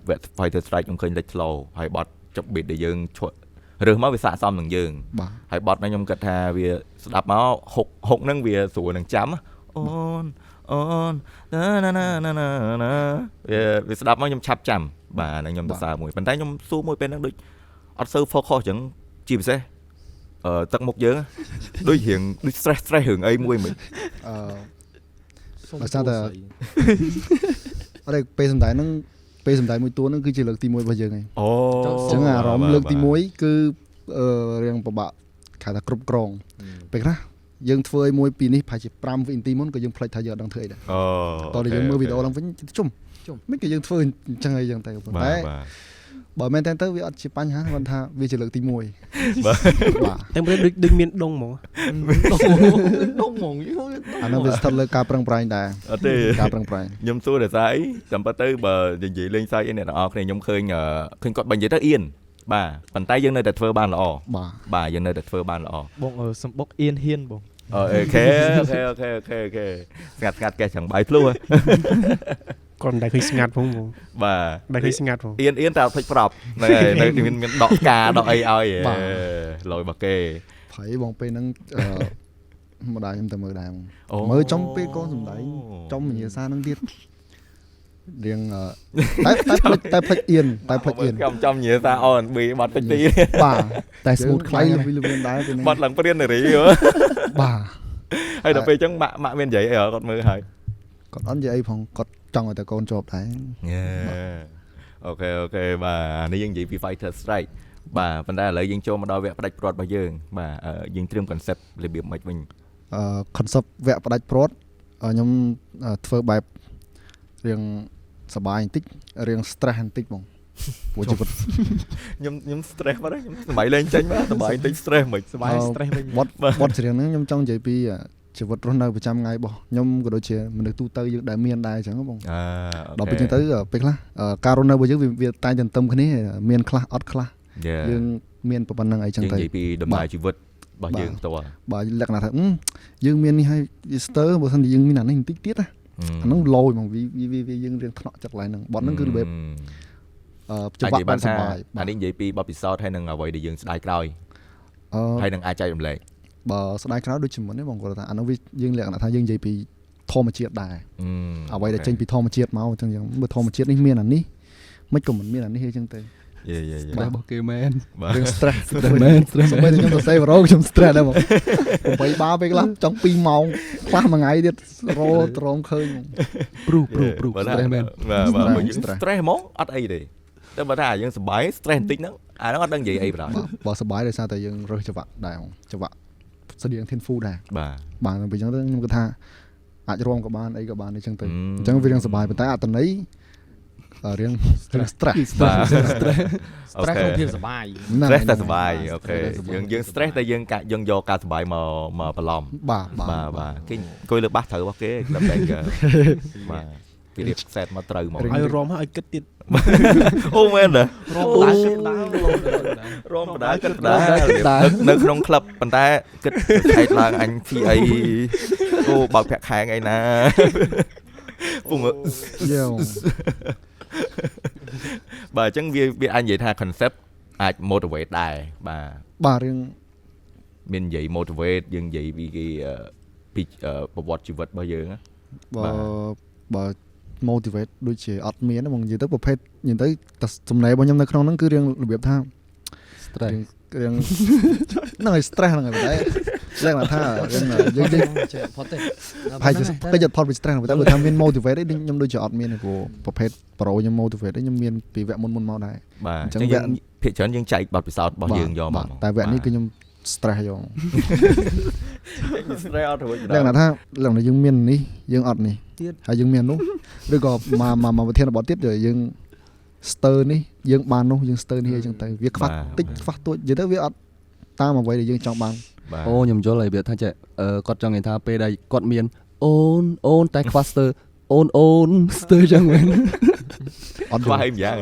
Speaker 1: វគ្គ Fighter Strike ខ្ញុំឃើញលេចធ្លោហើយបត់ចុក beat ដែលយើងរើសមកវាស័ក្តិសមនឹងយើង
Speaker 6: បាទ
Speaker 1: ហើយបត់ហ្នឹងខ្ញុំគិតថាវាស្ដាប់មកហុកហុកហ្នឹងវាស្រួលនឹងចាំអូនអូនណាណាណាណាណាវាស្ដាប់មកខ្ញុំឆាប់ចាំបាទហ្នឹងខ្ញុំទៅសារមួយប៉ុន្តែខ្ញុំសួរមួយពេលហ្នឹងដូចអត់សូវ focus អញ្ចឹងជាពិសេសទឹកមុខយើងដូចរៀងដូច stress រឿងអីមួយមិន
Speaker 6: ដោយសារតែអត់ទេពេលសំដែងហ្នឹងពេលសំដែងមួយតួហ្នឹងគឺជាលើកទី1របស់យើងឯង
Speaker 1: អូ
Speaker 6: អញ្ចឹងអារម្មណ៍លើកទី1គឺរៀងពិបាកគេថាគ្រប់គ្រងពេលខ្លះយើងធ្វើអីមួយពីនេះប្រហែលជា5វិនាទីមុនក៏យើងភ្លេចថាយើងអត់ដឹងធ្វើអីដែរ
Speaker 1: អូ
Speaker 6: តោះតែយើងមើលវីដេអូឡើងវិញជុំមិនក៏យើងធ្វើអញ្ចឹងអីចឹងតែប៉ុន្តែបើមែនតើទៅវាអត់ជាបញ្ហាគាត់ថាវាជាលើកទី1បាទ
Speaker 3: តែមិនដូចមានដងហ្មង
Speaker 4: ដងហ្មង
Speaker 6: អានោះវាស្ថិតលើការប្រឹងប្រែងដែរ
Speaker 1: អត់ទេ
Speaker 6: ការប្រឹងប្រែង
Speaker 1: ខ្ញុំសួរតែស្អីចាំប៉ទៅបើនិយាយលេងសើចអីអ្នកទាំងអស់គ្នាខ្ញុំឃើញគាត់បើនិយាយទៅអៀនបាទប៉ុន្តែយើងនៅតែធ្វើបានល្អបាទយើងនៅតែធ្វើបានល្អ
Speaker 5: បងសម្បុកអៀនហ៊ានបង
Speaker 1: okay ស្ងាត់ស្ងាត់កេះចង្បាយភ្លោះ
Speaker 3: គាត់មិនដែលឃើញស្ងាត់ផងបង
Speaker 1: បាទ
Speaker 3: ដែលឃើញស្ងាត់ផង
Speaker 1: អៀនអៀនតែភ្លេចប្រាប់ហ្នឹងហើយនៅមានដកផ្កាដកអីឲ្យលយរបស់គេ
Speaker 6: ភ័យបងពេលហ្នឹងម្ដាយខ្ញុំទៅមើលដែរមើលចំពេលកូនសំដែងចំវិញ្ញាសាហ្នឹងទៀតរៀងតែភ្លេចអៀនតែភ្លេចអៀន
Speaker 1: ខ្ញុំចំនិយាយថា R&B បាត់តិចទី
Speaker 6: បាទ
Speaker 4: តែ smooth ខ្លាំង
Speaker 6: វាលឿនដែរពេលហ្នឹង
Speaker 1: បាត់ឡើងព្រាននារី
Speaker 6: បាទ
Speaker 1: ហើយដល់ពេលអញ្ចឹងម៉ាក់មាននិយាយអីគាត់មើលហើយ
Speaker 6: គាត់អត់និយាយអីផងគាត់ចង់ឲ្យតែកូនជាប់ដែរ
Speaker 1: okay បាទនេះយើងនិយាយពី Fighter Strike បាទប៉ុន្តែឥឡូវយើងចូលមកដល់វគ្គផ្ដាច់ព្រាត់របស់យើងបាទយើងត្រៀម concept របៀបម៉េចវិញ
Speaker 6: concept វគ្គផ្ដាច់ព្រាត់ខ្ញុំធ្វើបែបរៀងសប្បាយបន្តិចរៀង stress បន្តិចបងព្រោះជីវិត
Speaker 1: ខ្ញុំ stress បាត់ហើយខ្ញុំសម័យលេងចេញបាទសប្បាយបន្តិច stress មិន
Speaker 5: សប្បាយ stress វិញ
Speaker 6: បទច្រៀងហ្នឹងខ្ញុំចង់និយាយពីជីវិតរស់នៅប្រចាំថ្ងៃរបស់ខ្ញុំក៏ដូចជាមនុស្សទូទៅយើងដែលមានដែរអញ្ចឹងបងដល់ពេលអញ្ចឹងទៅពេលខ្លះការរស់នៅរបស់យើងវាតែងទន្ទឹមគ្នាមានខ្លះអត់ខ្លះយើងមានប៉ុណ្្នឹងអីចឹងទៅ
Speaker 1: និយាយពីដំណើរជីវិតរបស់យើងផ្ទាល់
Speaker 6: បាទលក្ខណៈថាយើងមាននេះហើយស្ទើបើសិនជាយើងមានអានេះបន្តិចទៀតណាអាហ្នឹងឡូយហ្មងវាយើងរៀងថ្នាក់ចិត្តឡើងហ្នឹងបទហ្នឹងគឺរបៀបចង្វាក់បានសប្បាយ
Speaker 1: អានេះនិយាយពីបទពិសោធន៍ហើយនឹងអ្វីដែលយើងស្ដាយក្រោយហើយនឹងអាចចែករំលែក
Speaker 6: បើស្ដាយក្រោយដូចជាមុនទេបងគាត់ថាអានោះវាយើងលក្ខណៈថាយើងនិយាយពីធម្មជាតិដែរអ្វីដែលចេញពីធម្មជាតិមកអញ្ចឹងបើធម្មជាតិនេះមានអានេះ មិនក៏មិនមានអានេះអីចឹងទៅ
Speaker 1: យេយេយេ
Speaker 4: stress របស់គេមែន
Speaker 1: បាទ
Speaker 6: រឿង stress
Speaker 4: stress មែន stress
Speaker 6: សូម្បីតែខ្ញុំសរសេររោខ្ញុំ stress ដែរមក8បាពេលខ្លះចង់2ម៉ោងខ្លះមួយថ្ងៃទៀតរោត្រងឃើញហ្មង
Speaker 4: ព្រុសព្រុសព្រុស stress មែន
Speaker 1: បាទបាទបើយើង
Speaker 6: stress
Speaker 1: stress ហ្មងអត់អីទេតែបើថាយើងសប្បាយ stress បន្តិចហ្នឹងអាហ្នឹងអត់ដឹងនិយាយអីបណ្ដោយ
Speaker 6: បាទបើសប្បាយដោយសារតែយើងរើសចង្វាក់ដែរហ្មងចង្វាក់ស្តៀង Thiên Phu ដែរ
Speaker 1: បាទ
Speaker 6: បាទដល់ពេលអញ្ចឹងទៅខ្ញុំគិតថាអាចរួមក៏បានអីក៏បានអីចឹងទៅអញ្ចឹងវារៀងសប្បាយប៉ុន្តែអត្តន័យរៀងរៀង stress
Speaker 1: បាទ
Speaker 7: stress ក្នុងភាពសប្បាយ
Speaker 6: ហ្នឹង
Speaker 1: stress តែសប្បាយ okay
Speaker 6: តែសប្បាយ
Speaker 1: យើងយើង stress តែយើងកាយើងយកការសប្បាយមកមកបន្លំ
Speaker 6: បាទបាទ
Speaker 1: បាទបាទគេអង្គុយលើបាសត្រូវរបស់គេ Club Banger បាទគេរៀប set មកត្រូវហ្មង
Speaker 3: ឲ្យរំហើយឲ្យគិតទៀត
Speaker 1: អូមែនទេ
Speaker 7: រំដើរគិតដើរលោត
Speaker 1: រំបដាគិតបដានៅក្នុងក្លឹបប៉ុន្តែគិតខែកឡើងអញស៊ីអីអូបើកប្រាក់ខែថ្ងៃណាពង
Speaker 6: យោ
Speaker 1: បាទអញ្ចឹងវាវាអាចនិយាយថា concept អាច motivate ដែរបាទ
Speaker 6: បាទរឿង
Speaker 1: មាននិយាយ motivate យើងនិយាយពីគេពីប្រវត្តិជីវិតរបស់យើងណា
Speaker 6: បើបើ motivate ដូចជាអត់មានទេហ្មងនិយាយទៅប្រភេទនិយាយទៅតែសំណេររបស់ខ្ញុំនៅក្នុងហ្នឹងគឺរឿងរបៀបថា
Speaker 4: stress
Speaker 6: រឿងហ្នឹងហើយ stress ហ្នឹងហើយប៉ុន្តែលក្ខណៈថារឿងយើងយើង
Speaker 8: ចេះផុតទេ
Speaker 6: ហើយពេចអត់ផុតពី stress ប៉ុន្តែបើថាមាន motivate អីខ្ញុំដូចជាអត់មានទេព្រោះប្រភេទប្រូខ្ញុំ motivate អីខ្ញុំមានពីវគ្គមុនមុនមកដែរ
Speaker 1: បាទ
Speaker 6: អញ្ចឹង
Speaker 1: អញ្ចឹងយើងភាគច្រើនយើងចែកបទពិសោធន៍របស់យើងយកមក
Speaker 6: បាទតែវគ្គនេះគឺខ្ញុំ stress យក
Speaker 1: stress អត់រួច
Speaker 6: លក្ខណៈថាលក្ខណៈយើងមាននេះយើងអត់នេះ
Speaker 8: ទៀត
Speaker 6: ហើយយើងមាននោះឬក៏មកមកមកប្រធានបទទៀតយើងស្ទើនេះយើងបាននោះយើងស្ទើនេះអីចឹងទៅវាខ្វះតិចខ្វះទួចនិយាយទៅវាអត់តាមអ្វីដែលយើងចង់បាន
Speaker 1: បាទ
Speaker 4: អូខ្ញុំយល់ហើយវាថាចេះគាត់ចង់និយាយថាពេលដែលគាត់មានអូនអូនតែខ្វះស្ទើអូនអូនស្ទើចឹងមែន
Speaker 6: អត់
Speaker 1: ខ្វះអីម្យ៉ាង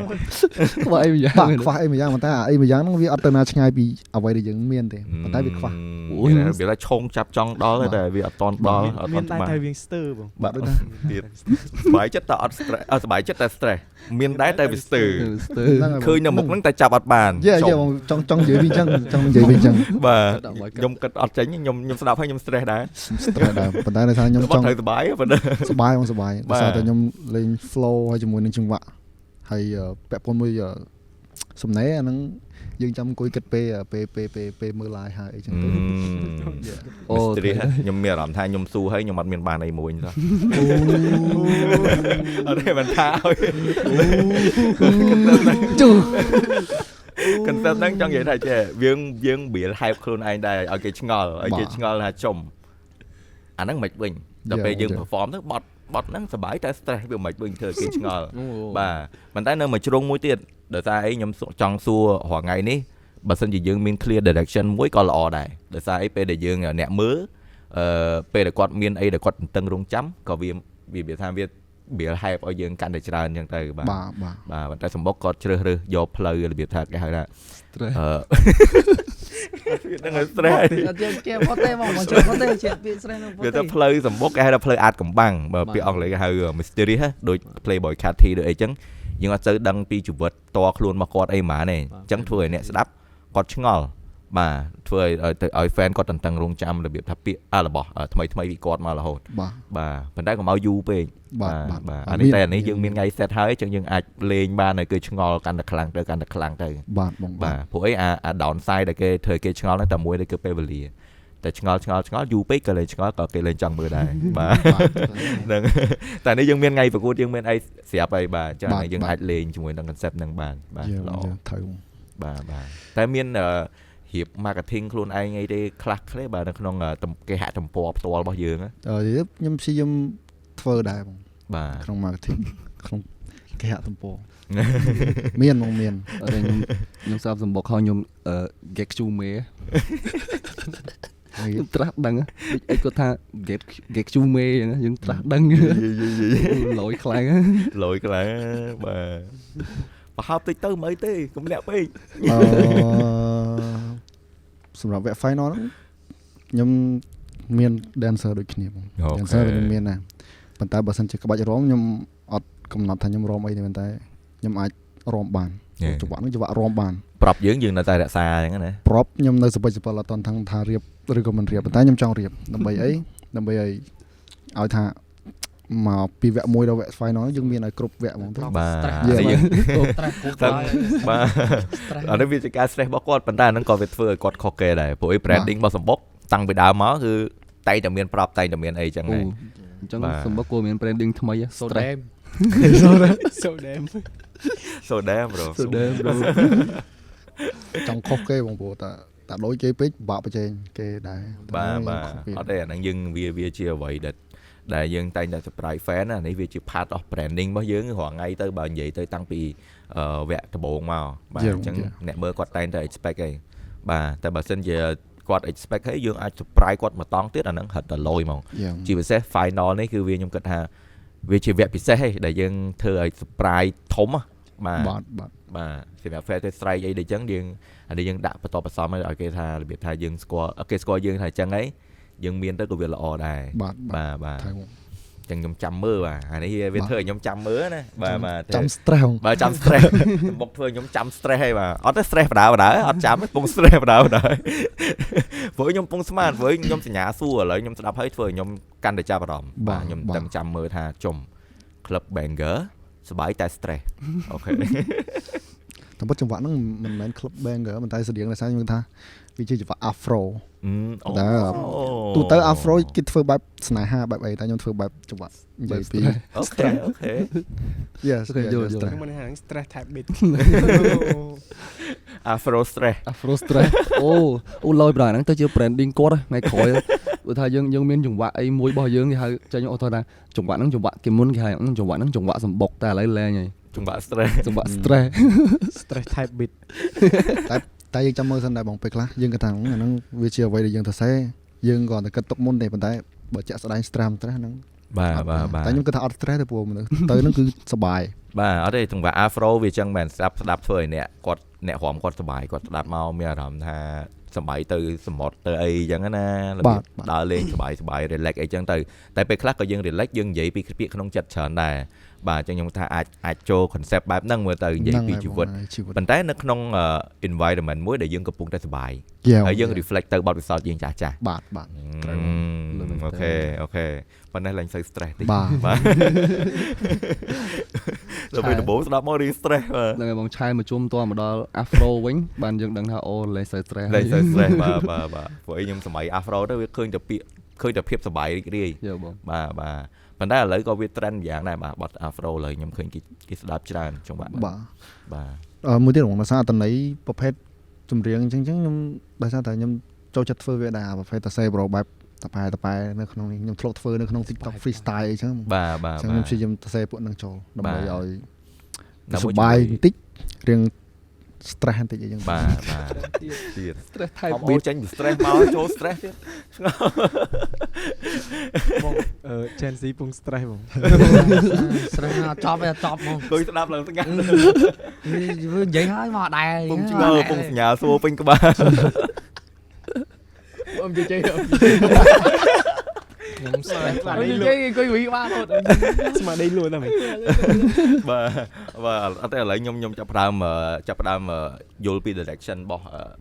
Speaker 4: ខ្វះអីម្យ៉ាង
Speaker 6: បាទខ្វះអីមួយយ៉ាងប៉ុន្តែអាអីមួយយ៉ាងហ្នឹងវាអត់ទៅណាឆ្ងាយពីអ្វីដែលយើងមានទេប៉ុន្តែវាខ្វះ
Speaker 1: អូយវាថាឆោងចាប់ចង់ដល់តែវាអត់តន់ដល់អត់
Speaker 5: មាន
Speaker 1: តន់ច្បាស់
Speaker 5: ដែរតែវាស្ទើបង
Speaker 1: បាទដូចទៀតសប្បាយចិត្តតែអត់ stress អត់សប្បាយចិត្តតែ stress មានដែរតែវាស្ទើ
Speaker 4: ស្ទើ
Speaker 6: ហ្នឹងហើយ
Speaker 1: ឃើញនៅមុខហ្នឹងតែចាប់អត់បាន
Speaker 6: យេយេបងចង់ចង់និយាយវិញចឹងចង់និយាយវិញចឹង
Speaker 1: បាទខ្ញុំគិតអត់ចេញខ្ញុំខ្ញុំស្ដាប់ហើយខ្ញុំ stress ដែរ
Speaker 6: stress ដែរប៉ុន្តែដោយសារខ្ញុំចង់
Speaker 1: ខ្ញុំត្រូវសប្បាយប៉ុន្តែ
Speaker 6: សប្បាយបងសប្បាយ
Speaker 1: បាទ
Speaker 6: ដោយសារតែខ្ញុំលេង flow ហើយជាមួយនឹងចង្វាក់ហើយពាក់ព័ន្ធមួយសំណេរអាហ្នឹងយើងចាំអង្គុយគិតពេលពេលពេលពេលពេលមើល live ហើយអីចឹងទៅ
Speaker 4: អូ
Speaker 1: mystery ខ្ញុំមានអារម្មណ៍ថាខ្ញុំស៊ូហើយខ្ញុំអត់មានបានអីមួយសោះអត់ទេមិនថាឲ្យ
Speaker 4: ជូ
Speaker 1: concept ហ្នឹងចង់និយាយថាចេះយើងយើង build hype ខ្លួនឯងដែរឲ្យគេឆ្ងល់ឲ្យគេឆ្ងល់ថាចំអាហ្នឹងមិនវិញដល់ពេលយើង perform ទៅបត់បត់ហ្នឹងសប្បាយតែ stress វាមិនវិញធ្វើឲ្យគេឆ្ងល់បាទប៉ុន្តែនៅមួយជ្រុងមួយទៀតដោយសារអីខ្ញុំចង់សួររាល់ថ្ងៃនេះបើសិនជាយើងមាន clear direction មួយក៏ល្អដែរដោយសារអីពេលដែលយើងអ្នកមើលពេលដែលគាត់មានអីដែលគាត់ទន្ទឹងរង់ចាំក៏វាវាថាវា build hype ឲ្យយើងកាន់តែច្រើនអញ្ចឹងទៅបាទ
Speaker 6: បាទបាទ
Speaker 1: បាទប៉ុន្តែសម្បុកគាត់ជ្រើសរើសយកផ្លូវរបៀបថាគេហៅថា
Speaker 4: stress
Speaker 1: វានឹងឲ្យ stress
Speaker 8: អត់ចេះផុតទេបងមកចេះផុតទេចេះពាក្យ stress ហ្នឹងផុត
Speaker 1: វា
Speaker 8: ទេ
Speaker 1: ទៅផ្លូវសម្បុកគេហៅថាផ្លូវអាចកំបាំងបើពាក្យអង់គ្លេសគេហៅ mystery ហ៎ដូច Playboy Carti ដូចអីចឹងយើងអត់សូវដឹងពីជីវិតផ្ទាល់ខ្លួនរបស់គាត់អីហ្មងទេអញ្ចឹងធ្វើឲ្យអ្នកស្ដាប់គាត់ឆ្ងល់បាទធ្វើឲ្យទៅឲ្យ fan គាត់តន្ទឹងរង់ចាំរបៀបថាពាក្យរបស់ថ្មីថ្មីពីគាត់មករហូត
Speaker 6: បាទ
Speaker 1: បាទប៉ុន្តែកុំឲ្យយូរពេក
Speaker 6: បាទបាទ
Speaker 1: បាទអានេះតែអានេះយើងមានថ្ងៃ set ហើយអញ្ចឹងយើងអាចលេងបានឲ្យគេឆ្ងល់កាន់តែខ្លាំងទៅកាន់តែខ្លាំងទៅ
Speaker 6: បាទបង
Speaker 1: បាទព្រោះអីអាអា down side ដែលគេធ្វើឲ្យគេឆ្ងល់ហ្នឹងតែមួយដែលគឺពេលវេលាតែឆ្ងល់ឆ្ងល់ឆ្ងល់យូរពេកក៏លែងឆ្ងល់ក៏គេលែងចង់មើលដែរបាទហ្នឹងតែនេះយើងមានថ្ងៃប្រកួតយើងមានអីស្រាប់ហើយបាទអញ្ចឹងយើងអាចលេងជាមួយនឹង concept ហ្នឹងបានបាទ
Speaker 6: យើង
Speaker 1: ល្អ
Speaker 6: ត្រូវ
Speaker 1: បាទបាទតែមានរៀប marketing ខ្លួនឯងអីទេខ្លះខ្លះបាទនៅក្នុងគេហទំព័រផ្ទាល់របស់យើងណា
Speaker 6: ខ្ញុំព្យាយាមធ្វើដែរបង
Speaker 1: បាទ
Speaker 6: ក្នុង marketing ក្នុងគេហទំព័រមានបងមាន
Speaker 4: អត់ទេខ្ញុំខ្ញុំស្ដាប់សម្បុកហើយខ្ញុំ get ជូមេខ្ញុំត្រាស់ដឹងដូចអីគាត់ថា get get ជូមេអញ្ចឹងយើងត្រាស់ដឹងលយខ្លាំង
Speaker 1: លយខ្លាំងបាទប្រហោបតិចទៅមិនអីទេកុំលាក់ពេក
Speaker 6: សម្រាប់វគ្គ final ហ្នឹងខ្ញុំមាន dancer ដូចគ្នាបង dancer ខ្ញុំមានដែរប៉ុន្តែបើសិនជាក្បាច់រាំខ្ញុំអត់កំណត់ថាខ្ញុំរាំអីទេប៉ុន្តែខ្ញុំអាចរាំបានចង្វាក់ហ្នឹងចង្វាក់រាំបាន
Speaker 1: ប្រាប់យើងយើងនៅតែរក្សាអញ្ចឹងណា
Speaker 6: ប្រាប់ខ្ញុំនៅសពិចសពិលអត់តន់ថារៀបឬក៏មិនរៀបប៉ុន្តែខ្ញុំចង់រៀបដើម្បីអីដើម្បីឲ្យឲ្យថា មកពីវគ្គ1ដល់វគ្គ final យើងមានឲ្យគ្រប់វគ្គហ្មងទៅ
Speaker 1: បាទ
Speaker 6: យើង
Speaker 8: stress គ្រប់ហើយ
Speaker 1: បាទអានេះវាជាការ stress របស់គាត់ប៉ុន្តែអាហ្នឹងក៏វាធ្វើឲ្យគាត់ខុសគេដែរព្រោះអី branding របស់សម្បុកតាំងពីដើមមកគឺតែងតែមានប្រាប់តែងតែមានអីចឹងដែរ
Speaker 4: អញ្ចឹងសម្បុកគួរមាន branding ថ្មី stress
Speaker 3: so damn
Speaker 1: so damn bro
Speaker 4: so damn bro
Speaker 6: ចង់ខុសគេបងប្អូនតាដូចគេពេកបាក់ប្រជែងគេដែរ
Speaker 1: បាទបាទអត់ទេអាហ្នឹងយើងវាជាអ្វីដែលយើងតែងតែ surprise fan ណានេះវាជា part of branding របស់យើងរាល់ថ្ងៃទៅបើនិយាយទៅតាំងពីវគ្គដំបូងមកបាទអញ្ចឹងអ្នកមើលគាត់តែងតែ expect ឯងបាទតែបើសិនជាគាត់ expect ហើយយើងអាច surprise គាត់មួយតង់ទៀតអាហ្នឹងរត់តែលយហ្មងជាពិសេស final នេះគឺវាខ្ញុំគិតថាវាជាវគ្គពិសេសឯងដែលយើងធ្វើឲ្យ surprise ធំបាទ
Speaker 6: បាទ
Speaker 1: បាទសម្រាប់ fan ទៅ strike អីដូចចឹងយើងអានេះយើងដាក់បន្តបន្សំឲ្យគេថារបៀបថាយើងស្គាល់គេស្គាល់យើងថាអញ្ចឹងឯងយើងមានទៅក៏វាល្អដែរ
Speaker 6: បាទ
Speaker 1: បាទចឹងខ្ញុំចាំមើលបាទអានេះវាធ្វើឲ្យខ្ញុំចាំមើលណាបាទបាទ
Speaker 6: ចាំ stress
Speaker 1: បាទចាំ stress បុកធ្វើឲ្យខ្ញុំចាំ stress ហើយបាទអត់ទេ stress បដើបដើអត់ចាំទេពង stress បដើបដើព្រោះខ្ញុំពងស្មានព្រោះខ្ញុំសញ្ញាសួរឥឡូវខ្ញុំស្ដាប់ហើយធ្វើឲ្យខ្ញុំកាន់តែចាប់អារម្មណ៍បាទខ្ញុំដឹងចាំមើលថាជុំ Club Banger សប្បាយតែ stress អូខេ
Speaker 6: តាមពិតចង្វាក់ហ្នឹងមិនមែន Club Banger ប៉ុន្តែស្តៀងដោយសារខ្ញុំថាវាជាចង្វាក់ Afro តែទូទៅ Afro គេធ្វើបែបស្នេហាបែបអីតែខ្ញុំធ្វើបែបចង្វាក់និយាយពី
Speaker 1: stress អូខេ
Speaker 6: Yes
Speaker 3: ខ្ញុំមិនថា stress type beat
Speaker 1: Afro stress
Speaker 4: Afro stress អូឡយប្រហែលហ្នឹងទៅជា branding គាត់ថ្ងៃក្រោយព្រោះថាយើងមានចង្វាក់អីមួយរបស់យើងគេហៅចេញអូថាចង្វាក់ហ្នឹងចង្វាក់គេមុនគេហៅចង្វាក់ហ្នឹងចង្វាក់សម្បុកតែឥឡូវលែងហើយ
Speaker 1: ចង្វាក់ stress
Speaker 4: ចង្វាក់ stress
Speaker 5: stress type beat
Speaker 6: តែយើងចាំមើលសិនដែរបងពេលខ្លះយើងគិតថាអាហ្នឹងវាជាអ្វីដែលយើងទៅសេយើងគ្រាន់តែគិតទុកមុនទេប៉ុន្តែបើជាក់ស្ដែង stress ហ្នឹង
Speaker 1: បាទបាទបាទ
Speaker 6: តែខ្ញុំគិតថាអត់ stress ទេព្រោះមនុស្សទៅហ្នឹងគឺសប្បាយ
Speaker 1: បាទអត់ទេចង្វាក់ Afro វាចឹងមែនស្ដាប់ធ្វើឲ្យអ្នកគាត់អ្នករាំគាត់សប្បាយគាត់ស្ដាប់មកមានអារម្មណ៍ថាសប្បាយទៅសមុទ្រទៅអីចឹងណារបៀបដើរលេងសប្បាយសប្បាយ relax អីចឹងទៅតែពេលខ្លះក៏យើង relax យើងនិយាយពីពាក្យក្នុងចិត្តច្រើនដែរបាទអញ្ចឹងខ្ញុំថាអាចចូល concept បែបហ្នឹងមើលទៅនិយាយពីជីវិតប៉ុន្តែនៅក្នុង environment មួយដែលយើងកំពុងតែសប្បាយហើយយើង reflect ទៅបទពិសោធន៍យើងចាស់ចាស់
Speaker 6: បាទបាទ
Speaker 1: ត្រូវអូខេប៉ុន្តែឡើងសូវ stress តិចបាទដល់ពេលដំបូងស្ដាប់មករី stress បាទ
Speaker 4: ហ្នឹងហើយបងឆែមកជុំតមកដល់ Afro វិញបានយើងដឹងថាអូលែងសូវ stress
Speaker 1: លែងសូវ stress បាទបាទបាទព្រោះអីខ្ញុំសម័យ Afro ទៅវាឃើញតែពាក្យឃើញតែភាពសប្បាយរីករាយបាទបាទប៉ុន្តែឥឡូវក៏វា trend យ៉ាងដែរបាទបទ Afro ឥឡូវខ្ញុំឃើញគេស្ដាប់ច្រើនចង្វាក់
Speaker 6: បាទ
Speaker 1: បាទ
Speaker 6: មួយទៀតបងដោយសារអត្ថន័យប្រភេទចម្រៀងអញ្ចឹងខ្ញុំដោយសារតែខ្ញុំចូលចិត្តធ្វើវាដែរប្រភេទតាសេប្រូបែបតប៉ែនៅក្នុងនេះខ្ញុំធ្លាប់ធ្វើនៅក្នុង TikTok freestyle អីចឹង
Speaker 1: បាទបាទ
Speaker 6: អញ្ចឹងខ្ញុំព្យាយាមតសេពួកនឹងចូលដើម្បីឲ្យសប្បាយបន្តិចរៀង stress បន្តិចអីចឹង
Speaker 1: បាទបាទទៀត
Speaker 4: stress type
Speaker 1: beat ចេញពី stress មកចូល stress ទៀត
Speaker 5: បងGen Z ពង stress បង
Speaker 8: stress អត់ចប់ទេអត់ចប់ហ្មង
Speaker 1: អង្គុយស្ដាប់ឡើងស្ងាត់
Speaker 8: និយាយហើយមកដែរ
Speaker 1: ពងឆ្ងល់ពងសញ្ញាសួរពេញក្បាល
Speaker 2: អមនិយាយ
Speaker 7: ខ្ញុំ stress ខ្លាំង
Speaker 2: និយាយអង្គុយវិញក្បាលរហូត
Speaker 3: ស្មារតីលួចតែមិន
Speaker 1: បាទបាទអត់ទេឥឡូវខ្ញុំចាប់ផ្ដើមយល់ពី direction រ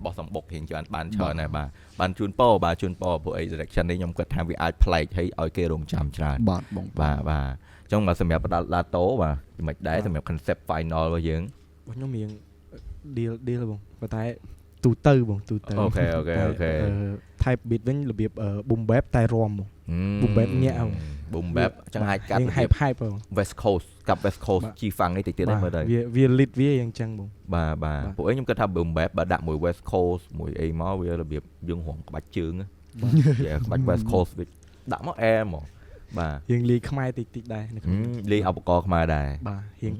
Speaker 1: បស់សម្បុករៀងច្រើនបានច្រើនដែរបាទបានជូនពរបាទជូនពរព្រោះអី direction នេះខ្ញុំគិតថាវាអាចប្លែកហើយឲ្យគេរងចាំច្រើន
Speaker 6: បាទបង
Speaker 1: បាទបាទអញ្ចឹងបាទសម្រាប់ឡាតូបាទមិនដែរសម្រាប់ concept final របស់យើង
Speaker 5: របស់ខ្ញុំរៀង deal បងប៉ុន្តែទូទៅបងទូទៅ
Speaker 1: អូខេអូខេ
Speaker 5: type beat វិញរបៀប boom bap តែរំបង boom bap ញាក់បង
Speaker 1: boom bap ចឹងអាចកាត់
Speaker 5: hype បង
Speaker 1: West Coast កាប់ West Coast ជីហ្វាំងនេះតិចទៀតហ្នឹងមើលទៅ
Speaker 5: វា lead វាយ៉ាងចឹងបង
Speaker 1: បាទបាទពួកឯងខ្ញុំគិតថា boom bap បើដាក់មួយ West Coast មួយអីមកវារបៀបយើងរំក្បាច់ជើងក្បាច់ West Coast វាដាក់មកអែហ្មងបាទ
Speaker 5: យើងលាយខ្មែរតិចតិចដែរ
Speaker 1: លាយឧបករណ៍ខ្មែរដែរ
Speaker 5: បាទរៀង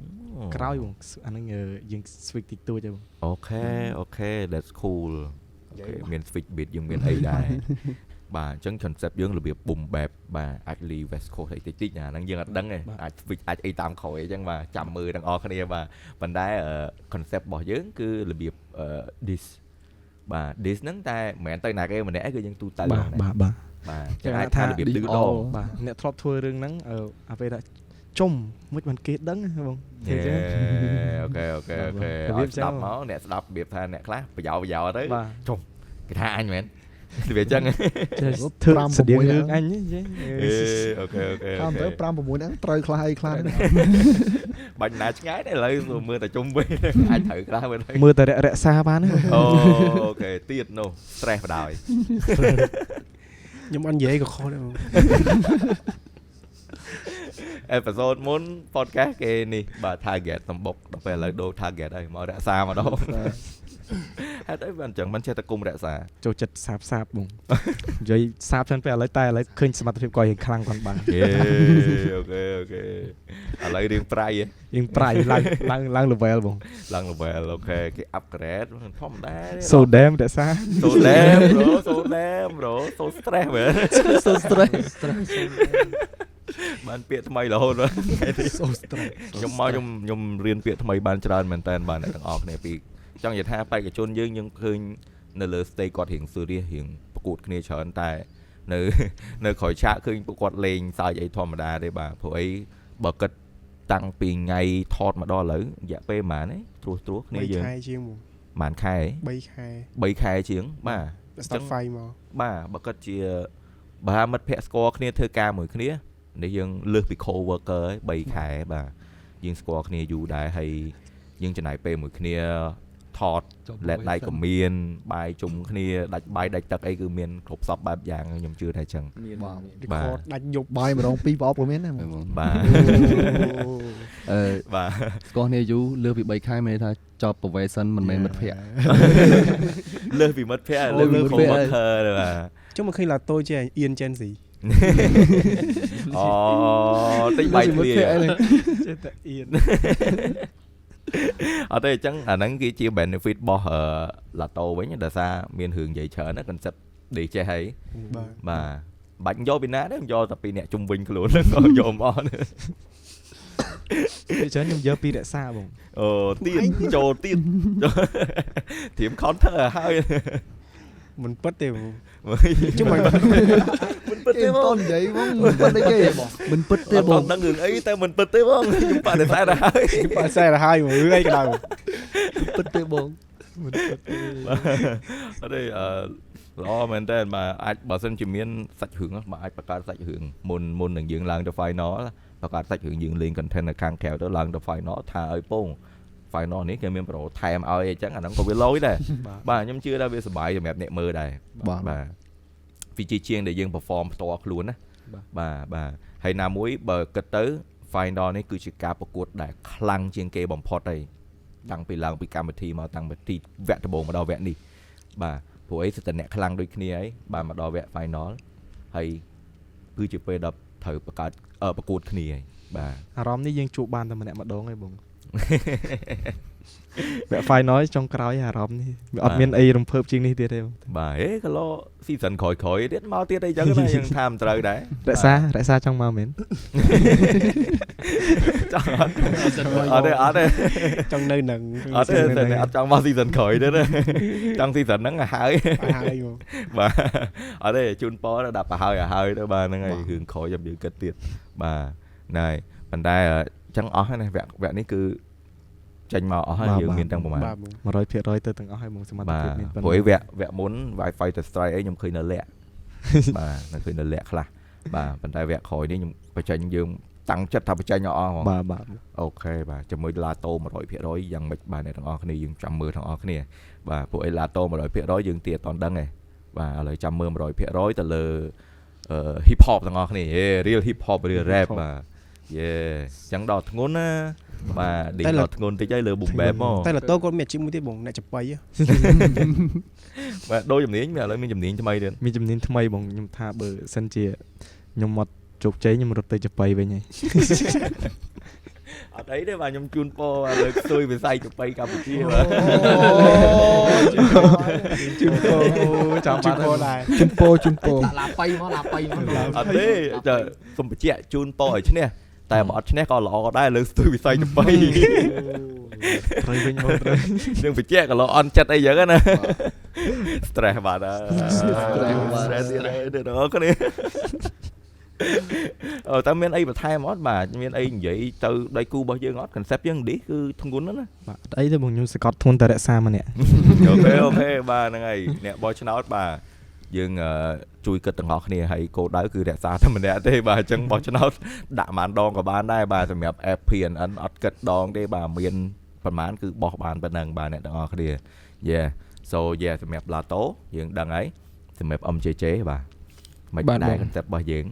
Speaker 5: ក្រោយបងអាហ្នឹងយើង switch តិចតួចបង
Speaker 1: អូខេ that's cool អូខេមាន switch beat យើងមានអីដែរបាទអញ្ចឹង concept យើងរបៀប boom bap បាទអាចលី West Coast អីតិចតិចណាហ្នឹងយើងអត់ដឹងទេអាច switch អាចអីតាមក្រោយអញ្ចឹងបាទចាំមើលទាំងអស់គ្នាបាទប៉ុន្តែ concept របស់យើងគឺរបៀប this បាទ this ហ្នឹងតែមិនមែនទៅណាគេម្នាក់ឯងគឺយើងទូទៅ
Speaker 5: បាទបាទ
Speaker 1: បាទចឹងអាចថារបៀបឌឺដង
Speaker 5: បាទអ្នកធ្លាប់ធ្វើរឿងហ្នឹងអាពេលថាជុំមិនបានគេដឹងបង
Speaker 1: ទេចឹងអូខេអូខេស្ដាប់មកអ្នកស្ដាប់របៀបថាអ្នកខ្លះប្រយោទៅជុំគេថាអញមែន វាអញ្ចឹង
Speaker 5: ចេះធ្វើស្តៀងរឿងអញនិយាយ
Speaker 1: អេ okay okay
Speaker 6: តាមទៅ5 6ហ្នឹងត្រូវខ្លះអីខ្លះហ្នឹង
Speaker 1: បាច់ណាឆ្ងាយទេឥឡូវមើលតែជុំវិញអាចត្រូវខ្លះមើលទៅ
Speaker 5: មើលតែរក្សាបាន
Speaker 1: អូ okay ទៀតនោះ stress បដ ாய்
Speaker 3: ខ្ញុំអត់និយាយក៏ខុសដែរបង
Speaker 1: episode មុន podcast គេនេះបាទ target សម្បុកដល់ពេលឥឡូវដូរ target ហើយមករក្សាម្ដងហេតុអីបានអញ្ចឹងមិនចេះតែគុំរក្សា
Speaker 5: ចូលចិត្តសាបសាបបងនិយាយសាបច្រើនពេកឥឡូវតែឥឡូវឃើញសមត្ថភាពគាត់រៀងខ្លាំងគាត់បាន
Speaker 1: យេ okay okay ឥឡូវរៀងប្រៃហ៎
Speaker 5: រៀងប្រៃឡើងឡើងឡើង level បង
Speaker 1: ឡើង level okay គេ upgrade ធម្មតាទេ
Speaker 5: So damn រក្សា
Speaker 1: So damn bro so damn bro so stress មែន
Speaker 4: So stress
Speaker 1: បានពាក្យថ្មីរហូតបាទថ្ងៃនេះ
Speaker 6: So stress
Speaker 1: ខ្ញុំមកខ្ញុំខ្ញុំរៀនពាក្យថ្មីបានច្រើនមែនតើបាទអ្នកទាំងអស់គ្នាពីចង់និយាយថាបេក្ខជនយើងយើងឃើញនៅលើ stage គាត់រៀង serious រៀងប្រកួតគ្នាច្រើនតែនៅនៅក្រោយឆាកឃើញពួកគាត់លេងសើចអីធម្មតាទេបាទព្រោះអីបើគិតតាំងពីថ្ងៃថតមកដល់ឥឡូវរយៈពេលប៉ុន្មានទេត្រួសត្រាសគ្នា
Speaker 3: 3
Speaker 1: យើង
Speaker 3: ខែជាងបង
Speaker 1: ប៉ុន្មានខែ
Speaker 3: 3ខែ
Speaker 1: 3ខែជាងបាទ
Speaker 3: start fight មក
Speaker 1: បាទបើគិតជាបើមិត្តភក្តិស្គាល់គ្នាធ្វើការមួយគ្នានេះយើងលើសពី co-worker ហើយ3ខែបាទយើងស្គាល់គ្នាយូរដែរហើយយើងចំណាយពេលមួយគ្នាថតលែតដៃក៏មានបាយជុំគ្នាដាច់បាយដាច់ទឹកអីគឺមានគ្រប់សពបែបយ៉ាងខ្ញុំជឿថាអញ្ចឹង
Speaker 2: មាន
Speaker 6: បាទ
Speaker 3: record ដាច់យប់
Speaker 6: បាយម្ដងពីរប្រអប់ក៏មានដែរបង
Speaker 4: បង
Speaker 1: បាទ
Speaker 4: អឺ
Speaker 1: បាទ
Speaker 4: ស្គាល់គ្នាយូរលើសពី3ខែមានន័យថាចប់ probation មិនមែនមិត្តភក្តិ
Speaker 1: លើសពីមិត្តភក្តិលើសពី
Speaker 4: លើសពីមិត្តភក្តិ
Speaker 1: co-worker ទេបាទ
Speaker 3: ចុះមកឃើញឡាតូជាអៀន Gen Z
Speaker 1: អូតិចបាយ
Speaker 4: មិ
Speaker 1: ធ្លា
Speaker 4: ត្តភក្តិអីហ្នឹង
Speaker 5: ចេះតែអៀន
Speaker 1: អត់ទេអញ្ចឹងអាហ្នឹងគឺជា benefit របស់ឡាតូវិញដោយសារមានរឿងនិយាយច្រើនណា concept នេះចេះហើយ
Speaker 3: បាទ
Speaker 1: បាទបាច់យកពីណាទេយកតែពីអ្នកជុំវិញខ្លួនហ្នឹងក៏យកមកអស់
Speaker 5: ពេលច្រើនខ្ញុំយកពីរក្សាបង
Speaker 1: អូទៀតចូលទៀត ត្រៀម counter ឲ្យហើយ
Speaker 3: មិនពិតទេបងចុះមក
Speaker 1: មិនពិតទេបង
Speaker 6: គេមិនតនិយាយបងមិនពិតអីគេបង
Speaker 4: មិនពិតទេ
Speaker 1: អត់
Speaker 4: បង
Speaker 1: ដឹងរឿងអីតែមិនពិតទេបងខ្ញុំបដិសេធឲ្យហើយ
Speaker 3: បើសែរហើយបងរឿងអីក៏ដោយ
Speaker 4: ពិតទេបង
Speaker 5: មិនពិតទេ
Speaker 1: អត់ទេអឺល្អមែនតើបាទអាចបើសិនជាមានសាច់រឿងបាទអាចបង្កើតសាច់រឿងមុនមុននឹងយើងឡើងទៅ final បង្កើតសាច់រឿងយើងលេង content នៅខាងក្រៅទៅឡើងទៅ final ថាឲ្យពង final នេះគេមានប្រូថែមឲ្យអញ្ចឹងអាហ្នឹងក៏វាលយដែរបាទខ្ញុំជឿថាវាសប្បាយសម្រាប់អ្នកមើលដែរ
Speaker 6: បាទ
Speaker 1: បាទវាជាជាងដែលយើង perform ផ្ទាល់ខ្លួនណាបាទបាទហើយណាមួយបើគិតទៅ final នេះគឺជាការប្រកួតដែលខ្លាំងជាងគេបំផុតហើយតាំងពីឡើងពីកម្មវិធីមកតាំងពីវគ្គដំបូងមកដល់វគ្គនេះបាទព្រោះអីសិតតែអ្នកខ្លាំងដូចគ្នាហើយបាទមកដល់វគ្គ final ហើយគឺជាពេលដល់ត្រូវបង្កើតប្រកួតគ្នាហើយបាទ
Speaker 5: អារម្មណ៍នេះយើងជួបបានតែម្នាក់ម្ដងឯងបងវគ្គ final ចុងក្រោយអារម្មណ៍នេះវាអត់មានអីរំភើបជាងនេះទៀតទេបង
Speaker 1: បាទហេក៏លោ season ក្រោយៗទៀតមកទៀតអីចឹងណាយើងថាមិនត្រូវដែរ
Speaker 5: រក្សារក្សាចង់មកមែន
Speaker 1: ចង់អត់អត់ទេអត់ទេ
Speaker 3: ចង់នៅនឹង
Speaker 1: អត់ទេតែអត់ចង់មក season ក្រោយទេណាចង់ season ហ្នឹងឲ្យហើយ
Speaker 3: ហើយបង
Speaker 1: បាទអត់ទេជូនពរដល់ប្រហើយឲ្យហើយទៅបាទហ្នឹងហើយរឿងក្រោយចាំយើងគិតទៀតបាទណែប៉ុន្តែអញ្ចឹងអស់ហើយណាវគ្គវគ្គនេះគឺចេញមកអស់ហើយយើងមានទាំងប្រហែល
Speaker 3: បាទបង
Speaker 5: 100%ទៅទាំងអស់ហើយបងសមត្ថ
Speaker 1: បាទ
Speaker 5: ភាពមានប៉ុណ្
Speaker 1: ព្រោះអីវគ្គវគ្គមុន Wi-Fi ទៅ strike អីខ្ញុំឃើញនៅលាក់បាទនៅឃើញនៅលាក់ខ្លះបាទប៉ុន្តែវគ្គក្រោយនេះខ្ញុំបញ្ចេញយើងតាំងចិត្តថាបញ្ចេញឲ្យអស់ហ្មង
Speaker 5: បាទបាទ
Speaker 1: អូខេបាទជាមួយឡាតូ100%យ៉ាងម៉េចបាទអ្នកទាំងអស់គ្នាយើងចាំមើលទាំងអស់គ្នាបាទពួកអីឡាតូ100%យើងទៀតអត់ដឹងទេបាទឥឡូវចាំមើល100%ទៅលើអឺ hip hop ទាំងអស់គ្នាយេ real hip hop real rap បាទយេអញ្ចឹងដល់ធ្ងន់ណាបាទឌីដល់ធ្ងន់តិចហើយលើ boom bap មក
Speaker 3: តែឡាតូគាត់មានអាជីពមួយទៀតបងអ្នកចប៉ី
Speaker 1: បាទដូចជំនាញឥឡូវមានជំនាញថ្មីទៀត
Speaker 5: មានជំនាញថ្មីបងខ្ញុំថាបើសិនជាខ្ញុំមកជោគជ័យខ្ញុំរត់ទៅចប៉ីវិញហើយ
Speaker 1: អត់អីទេបាទខ្ញុំជូនពរលើកស្ទួយវិស័យចាប៉ីកម្ពុជាបាទ
Speaker 5: ជូនពរចាំ
Speaker 3: ជូ
Speaker 5: បាន
Speaker 3: នពរដែរ
Speaker 7: ជូនពរជូនពរ
Speaker 8: ដាក់ឡាប៉ៃមកឡាប៉ៃមក
Speaker 1: អត់ទេចាសុំបញ្ជាក់ជូនពរឲ្យឈ្នះតែបើអត់ឈ្នះក៏ល្អដែរលើកស្ទួយវិស័យចាប៉ី
Speaker 5: ត្រូវវិញបងត្រូវ
Speaker 1: នឹងបញ្ជាក់ក៏ល្អអន់ចិត្តអីចឹងណា stress បាទ
Speaker 4: Stress បាទ
Speaker 1: stress ទៀតហើយអ្នកទាំងអស់គ្នាអឺតើមានអីបន្ថែមអត់បាទមានអីនិយាយទៅដៃគូរបស់យើងអត់ concept យើងនេះគឺធ្ងន់ណាស់ណា
Speaker 5: បាទអត់អីទេបងខ្ញុំសកត់ធ្ងន់តែរក្សាម្នាក់
Speaker 1: okay okay បាទហ្នឹងហើយអ្នកបោះឆ្នោតបាទ យើងជួយគិតទាំងអស់គ្នាហើយគោលដៅគឺរក្សាតែម្នាក់ទេបាទអញ្ចឹងបោះឆ្នោតដាក់ប៉ុន្មានដងក៏បានដែរបាទសម្រាប់ app PNN អត់គិតដងទេបាទមានប្រហែលគឺបោះបានប៉ុណ្ណឹងបាទអ្នកទាំងអស់គ្នា Yeah so yeah សម្រាប់ Lato យើងដឹងហើយសម្រាប់ MJJ បាទមិនដែរ concept របស់យើង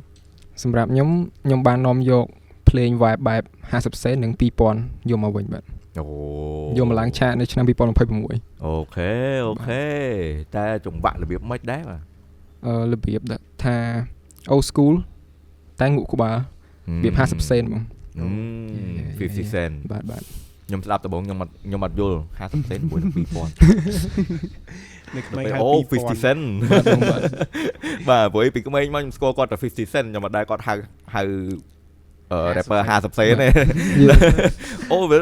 Speaker 7: សម្រាប់ខ្ញុំខ្ញុំបាននាំយកភ្លេង vibe បែប50សេននិង2000យកមកវិញបាទ
Speaker 1: អូ
Speaker 7: យកមកឡើងឆាកនៅឆ្នាំ2026
Speaker 1: okay okay តែចង្វាក់របៀបម៉េចដែរបាទ
Speaker 7: របៀបដាក់ថា old school តែងក់ក្បាលរបៀប50សេនហ្មង
Speaker 1: 50 cent
Speaker 7: បាទបាទ
Speaker 1: ខ្ញុំស្ដាប់ដំបូងខ្ញុំអត់យល់50សេនមួយនឹង2000
Speaker 3: នៅក្មេងហៅ
Speaker 1: 2000 50 cent បាទព្រោះពីក្មេងមកខ្ញុំស្គាល់គាត់តែ50 cent ខ្ញុំអត់ដែរគាត់ហៅ rapper 50សេនទេអូវា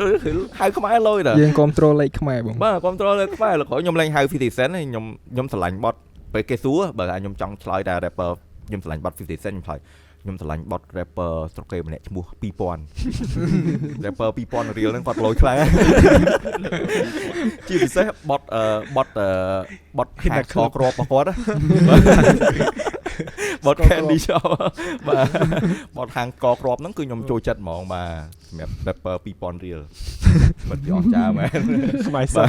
Speaker 1: ហៅខ្មែរលុយតា
Speaker 7: យើងគ្រប់ត្រូលលេខខ្មែរបង
Speaker 1: បាទគ្រប់ត្រូលលេខខ្មែរក្រោយខ្ញុំលែងហៅ50 cent ខ្ញុំស្រឡាញ់បទពេលគេសួរបើថាខ្ញុំចង់ឆ្លើយតែ rapper ខ្ញុំស្រឡាញ់បទ50 cent ខ្ញុំឆ្លើយខ្ញុំស្រឡាញ់បទ rapper ស្រុកគេម្នាក់ឈ្មោះ2000 rapper 2000រៀលហ្នឹងគាត់លុយខ្លាំងជាពិសេសបទបទបទហាក់ខគ្រាប់របស់គាត់បទ Candy Shop បាទបទហាងកគ្រាប់ហ្នឹងគឺខ្ញុំចូលចិត្តហ្មងបាទសម្រាប់ rapper 2000រៀលមិនពីអស្ចារ្យមែន
Speaker 3: ខ្មែរសោះ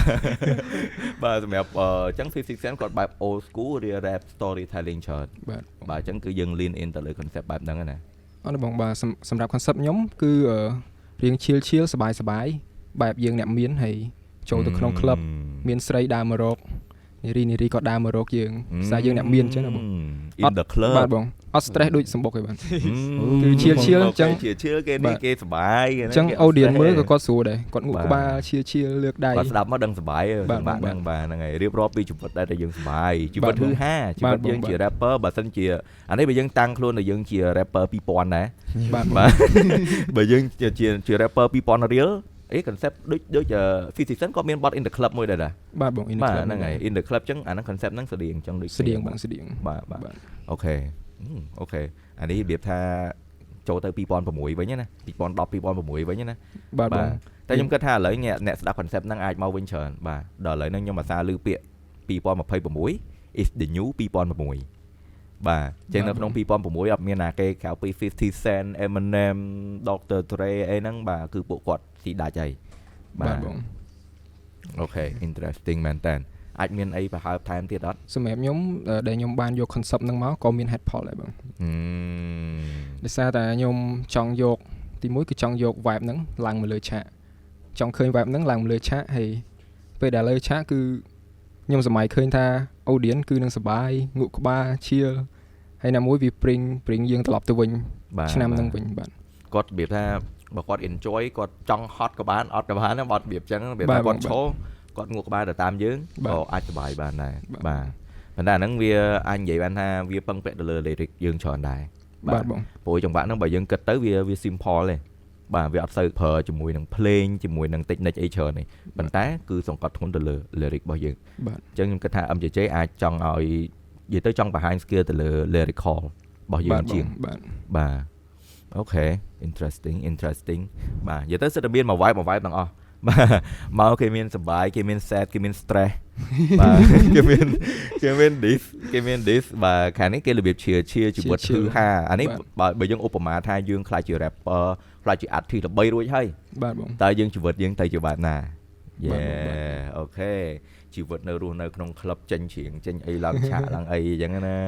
Speaker 1: បាទសម្រាប់អញ្ចឹង50 cent គាត់បែប old school real rap storytelling ច្រើន
Speaker 7: បាទ
Speaker 1: បាទអញ្ចឹងគឺយើង lean in ទៅលើ concept បែបហ្នឹងណា
Speaker 7: អត់បងបាទសម្រាប់ concept ខ្ញុំគឺរៀង chill chill សប្បាយសប្បាយបែបយើងអ្នកមានហើយចូលទៅក្នុង club មានស្រីដើរមករកនារីនារីក៏ដើរមករកយើងភាសាយើងអ្នកមានអញ្ចឹងណាបង
Speaker 1: In the club
Speaker 7: បាទបងអត់ stress ដូចសម្បុកទេបាទគឺ chill chill អញ្ចឹង
Speaker 1: chill គេនេះគេសប្បាយ
Speaker 7: អញ្ចឹង audience មើលក៏គាត់ស្រួលដែរគាត់ងក់ក្បាល chill chill លើកដៃ
Speaker 1: គាត់ស្ដាប់មកដឹងសប្បាយបាទហ្នឹងបាទហ្នឹងហើយរៀបរាប់ពីជីវិតដែរតែយើងសប្បាយជីវិតហ៊ឺហាជីវិតយើងជា rapper បើសិនជាអានេះបើយើងតាំងខ្លួនថាយើងជា rapper 2000ដែរ
Speaker 7: បាទបាទ
Speaker 1: បើយើងជា rapper 2000រៀលអេ concept ដូច50 cent ក៏មានបទ in the club មួយដែរ
Speaker 7: បាទបង in the club
Speaker 1: ហ្នឹងហើយ in the club ចឹងអាហ្នឹង concept ហ្នឹងស្តៀងចឹងដូច
Speaker 7: ស្តៀងបងស្តៀង
Speaker 1: បាទបាទ okay okay អានេះរបៀបថាចូលទៅ2006វិញណា2010 2006វិញណា
Speaker 7: បាទបង
Speaker 1: តែខ្ញុំគិតថាឥឡូវអ្នកស្ដាប់ concept ហ្នឹងអាចមកវិញច្រើនបាទដល់ឥឡូវហ្នឹងខ្ញុំអាសាឮពាក្យ2026 is the new 2006បាទចឹងនៅក្នុង2006អត់មានណាគេក្រៅពី50 Cent Eminem Dr. Dre អីហ្នឹងបាទគឺពួកគាត់ស៊ីដាច់ហើយ
Speaker 7: បាទបង
Speaker 1: okay interesting មែនតើអាចមានអីប្រហើបថែមទៀតអត់
Speaker 7: សម្រាប់ខ្ញុំដែលខ្ញុំបានយក concept ហ្នឹងមកក៏មាន head poll ដែរបងដោយសារតែខ្ញុំចង់យកទីមួយគឺចង់យក vibe ហ្នឹងឡើងមកលើឆាកចង់ឃើញ vibe ហ្នឹងឡើងមកលើឆាកហើយពេលដែលលើឆាកគឺខ្ញុំសម័យឃើញថា audience គឺនឹងសប្បាយងក់ក្បាល chill ហើយណាមួយវា bring យើងត្រឡប់ទៅវិញឆ្នាំហ្នឹងវិញបាទ
Speaker 1: គាត់របៀបថាបើគាត់ enjoy គាត់ចង់ហត់ក៏បានអត់ក៏បានដែរបត់របៀបចឹងរបៀបថាគាត់ឈរគាត់ងក់ក្បាលទៅតាមយើងក៏អាចសប្បាយបានដែរបាទប៉ុន្តែអាហ្នឹងវាអាចនិយាយបានថាវាពឹងពាក់ទៅលើ lyric យើងច្រើនដែរ
Speaker 7: បាទបង
Speaker 1: ព្រោះចង្វាក់ហ្នឹងបើយើងគិតទៅវា simple ទេបាទវាអត់សូវប្រើជាមួយនឹងភ្លេងជាមួយនឹង technique អីច្រើនទេប៉ុន្តែគឺសង្កត់ធ្ងន់ទៅលើ lyric របស់យើង
Speaker 7: បាទ
Speaker 1: អញ្ចឹងខ្ញុំគិតថា MJJ អាចចង់ឲ្យនិយាយទៅចង់បង្ហាញ skill ទៅលើ lyrical របស់យើងជាង
Speaker 7: បាទ
Speaker 1: បាទ okay interesting interesting បាទនិយាយទៅសិតតែមានមួយ vibe មួយ vibe ទាំងអស់បាទមកគេមានសប្បាយគេមាន sad គេមាន stress បាទគេមាន this គេមាន this បាទខាងនេះគេរបៀបឈៀជីវិតហ៊ឺហាអានេះបើយើងឧបមាថាយើងខ្លាចជា rapper ខ្លាចជា artist ល្បីរួចហើយ
Speaker 7: បាទបង
Speaker 1: តើយើងជីវិតយើងទៅជាបែបណា Yeah okay ជីវិតនៅរស់នៅក្នុងក្លឹបចេញច្រៀងចេញអីឡើងឆាកឡើងអីអញ្ចឹងណា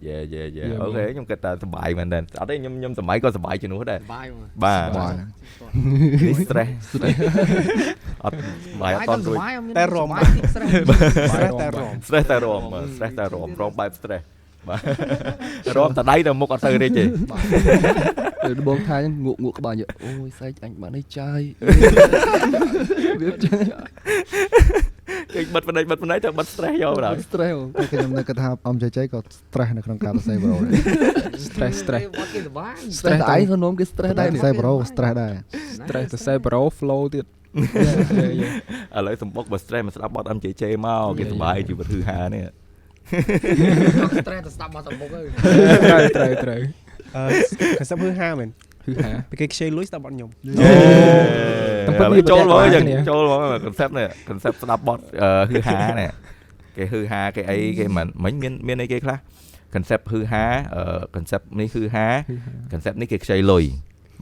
Speaker 1: Yeah yeah yeah okay ខ្ញុំគិតថាសប្បាយមែនតើអត់ទេខ្ញុំសម័យក៏សប្បាយជាងនោះដែរ
Speaker 8: សប្បាយ
Speaker 1: បាទនេះ stress អត់បាយអត់តន់រួច
Speaker 3: តែរំ stress តែរំ
Speaker 1: stress តែរំ stress តែរំរំបែប stress បាទរំតដៃទៅមុខអត់ទៅរិចទេ
Speaker 4: ដូចបងថាងក់ងក់ក្បាលអូយស្អែកអញបានអីចាយវាចឹង
Speaker 1: គេបិទផ្នែកបិទផ្នែកទៅបិទ stress យកដល់
Speaker 4: stress
Speaker 6: តែខ្ញុំនៅគិតថាអំជ័យជ័យក៏ stress នៅក្នុងការសរសេរប្រូដែរ
Speaker 7: stress stress
Speaker 8: គេសប្បាយ
Speaker 4: stress តែឯងទៅនាំគេ stress ដែរ
Speaker 6: សរសេរប្រូ stress ដែរ
Speaker 7: stress សរសេរប្រូ flow ទៀត
Speaker 1: ឥឡូវសម្បុកបើ stress មកស្ដាប់បទ MJJ មកគេសប្បាយជីវិតហ៊ឺហានេះ
Speaker 8: stress ទៅស្ដាប់មកសម្បុកទៅ
Speaker 7: ត្រូវ
Speaker 3: គេស្ដាប់ហ៊ឺហាមែន
Speaker 7: ហ៊ឺហា
Speaker 3: ពេលគេខ្ចីលុយស្ដាប់បទខ្ញុំ
Speaker 1: តែពិតវាចូលមកយើងចូលមក concept នេះ concept ស្ដាប់បទហ៊ឺហានេះ គេហឺហាគេអីគេមិនមិញមានមានអីគេខ្លះ concept ហឺហា concept នេះហឺហា concept នេះគេខ្ចីលុយ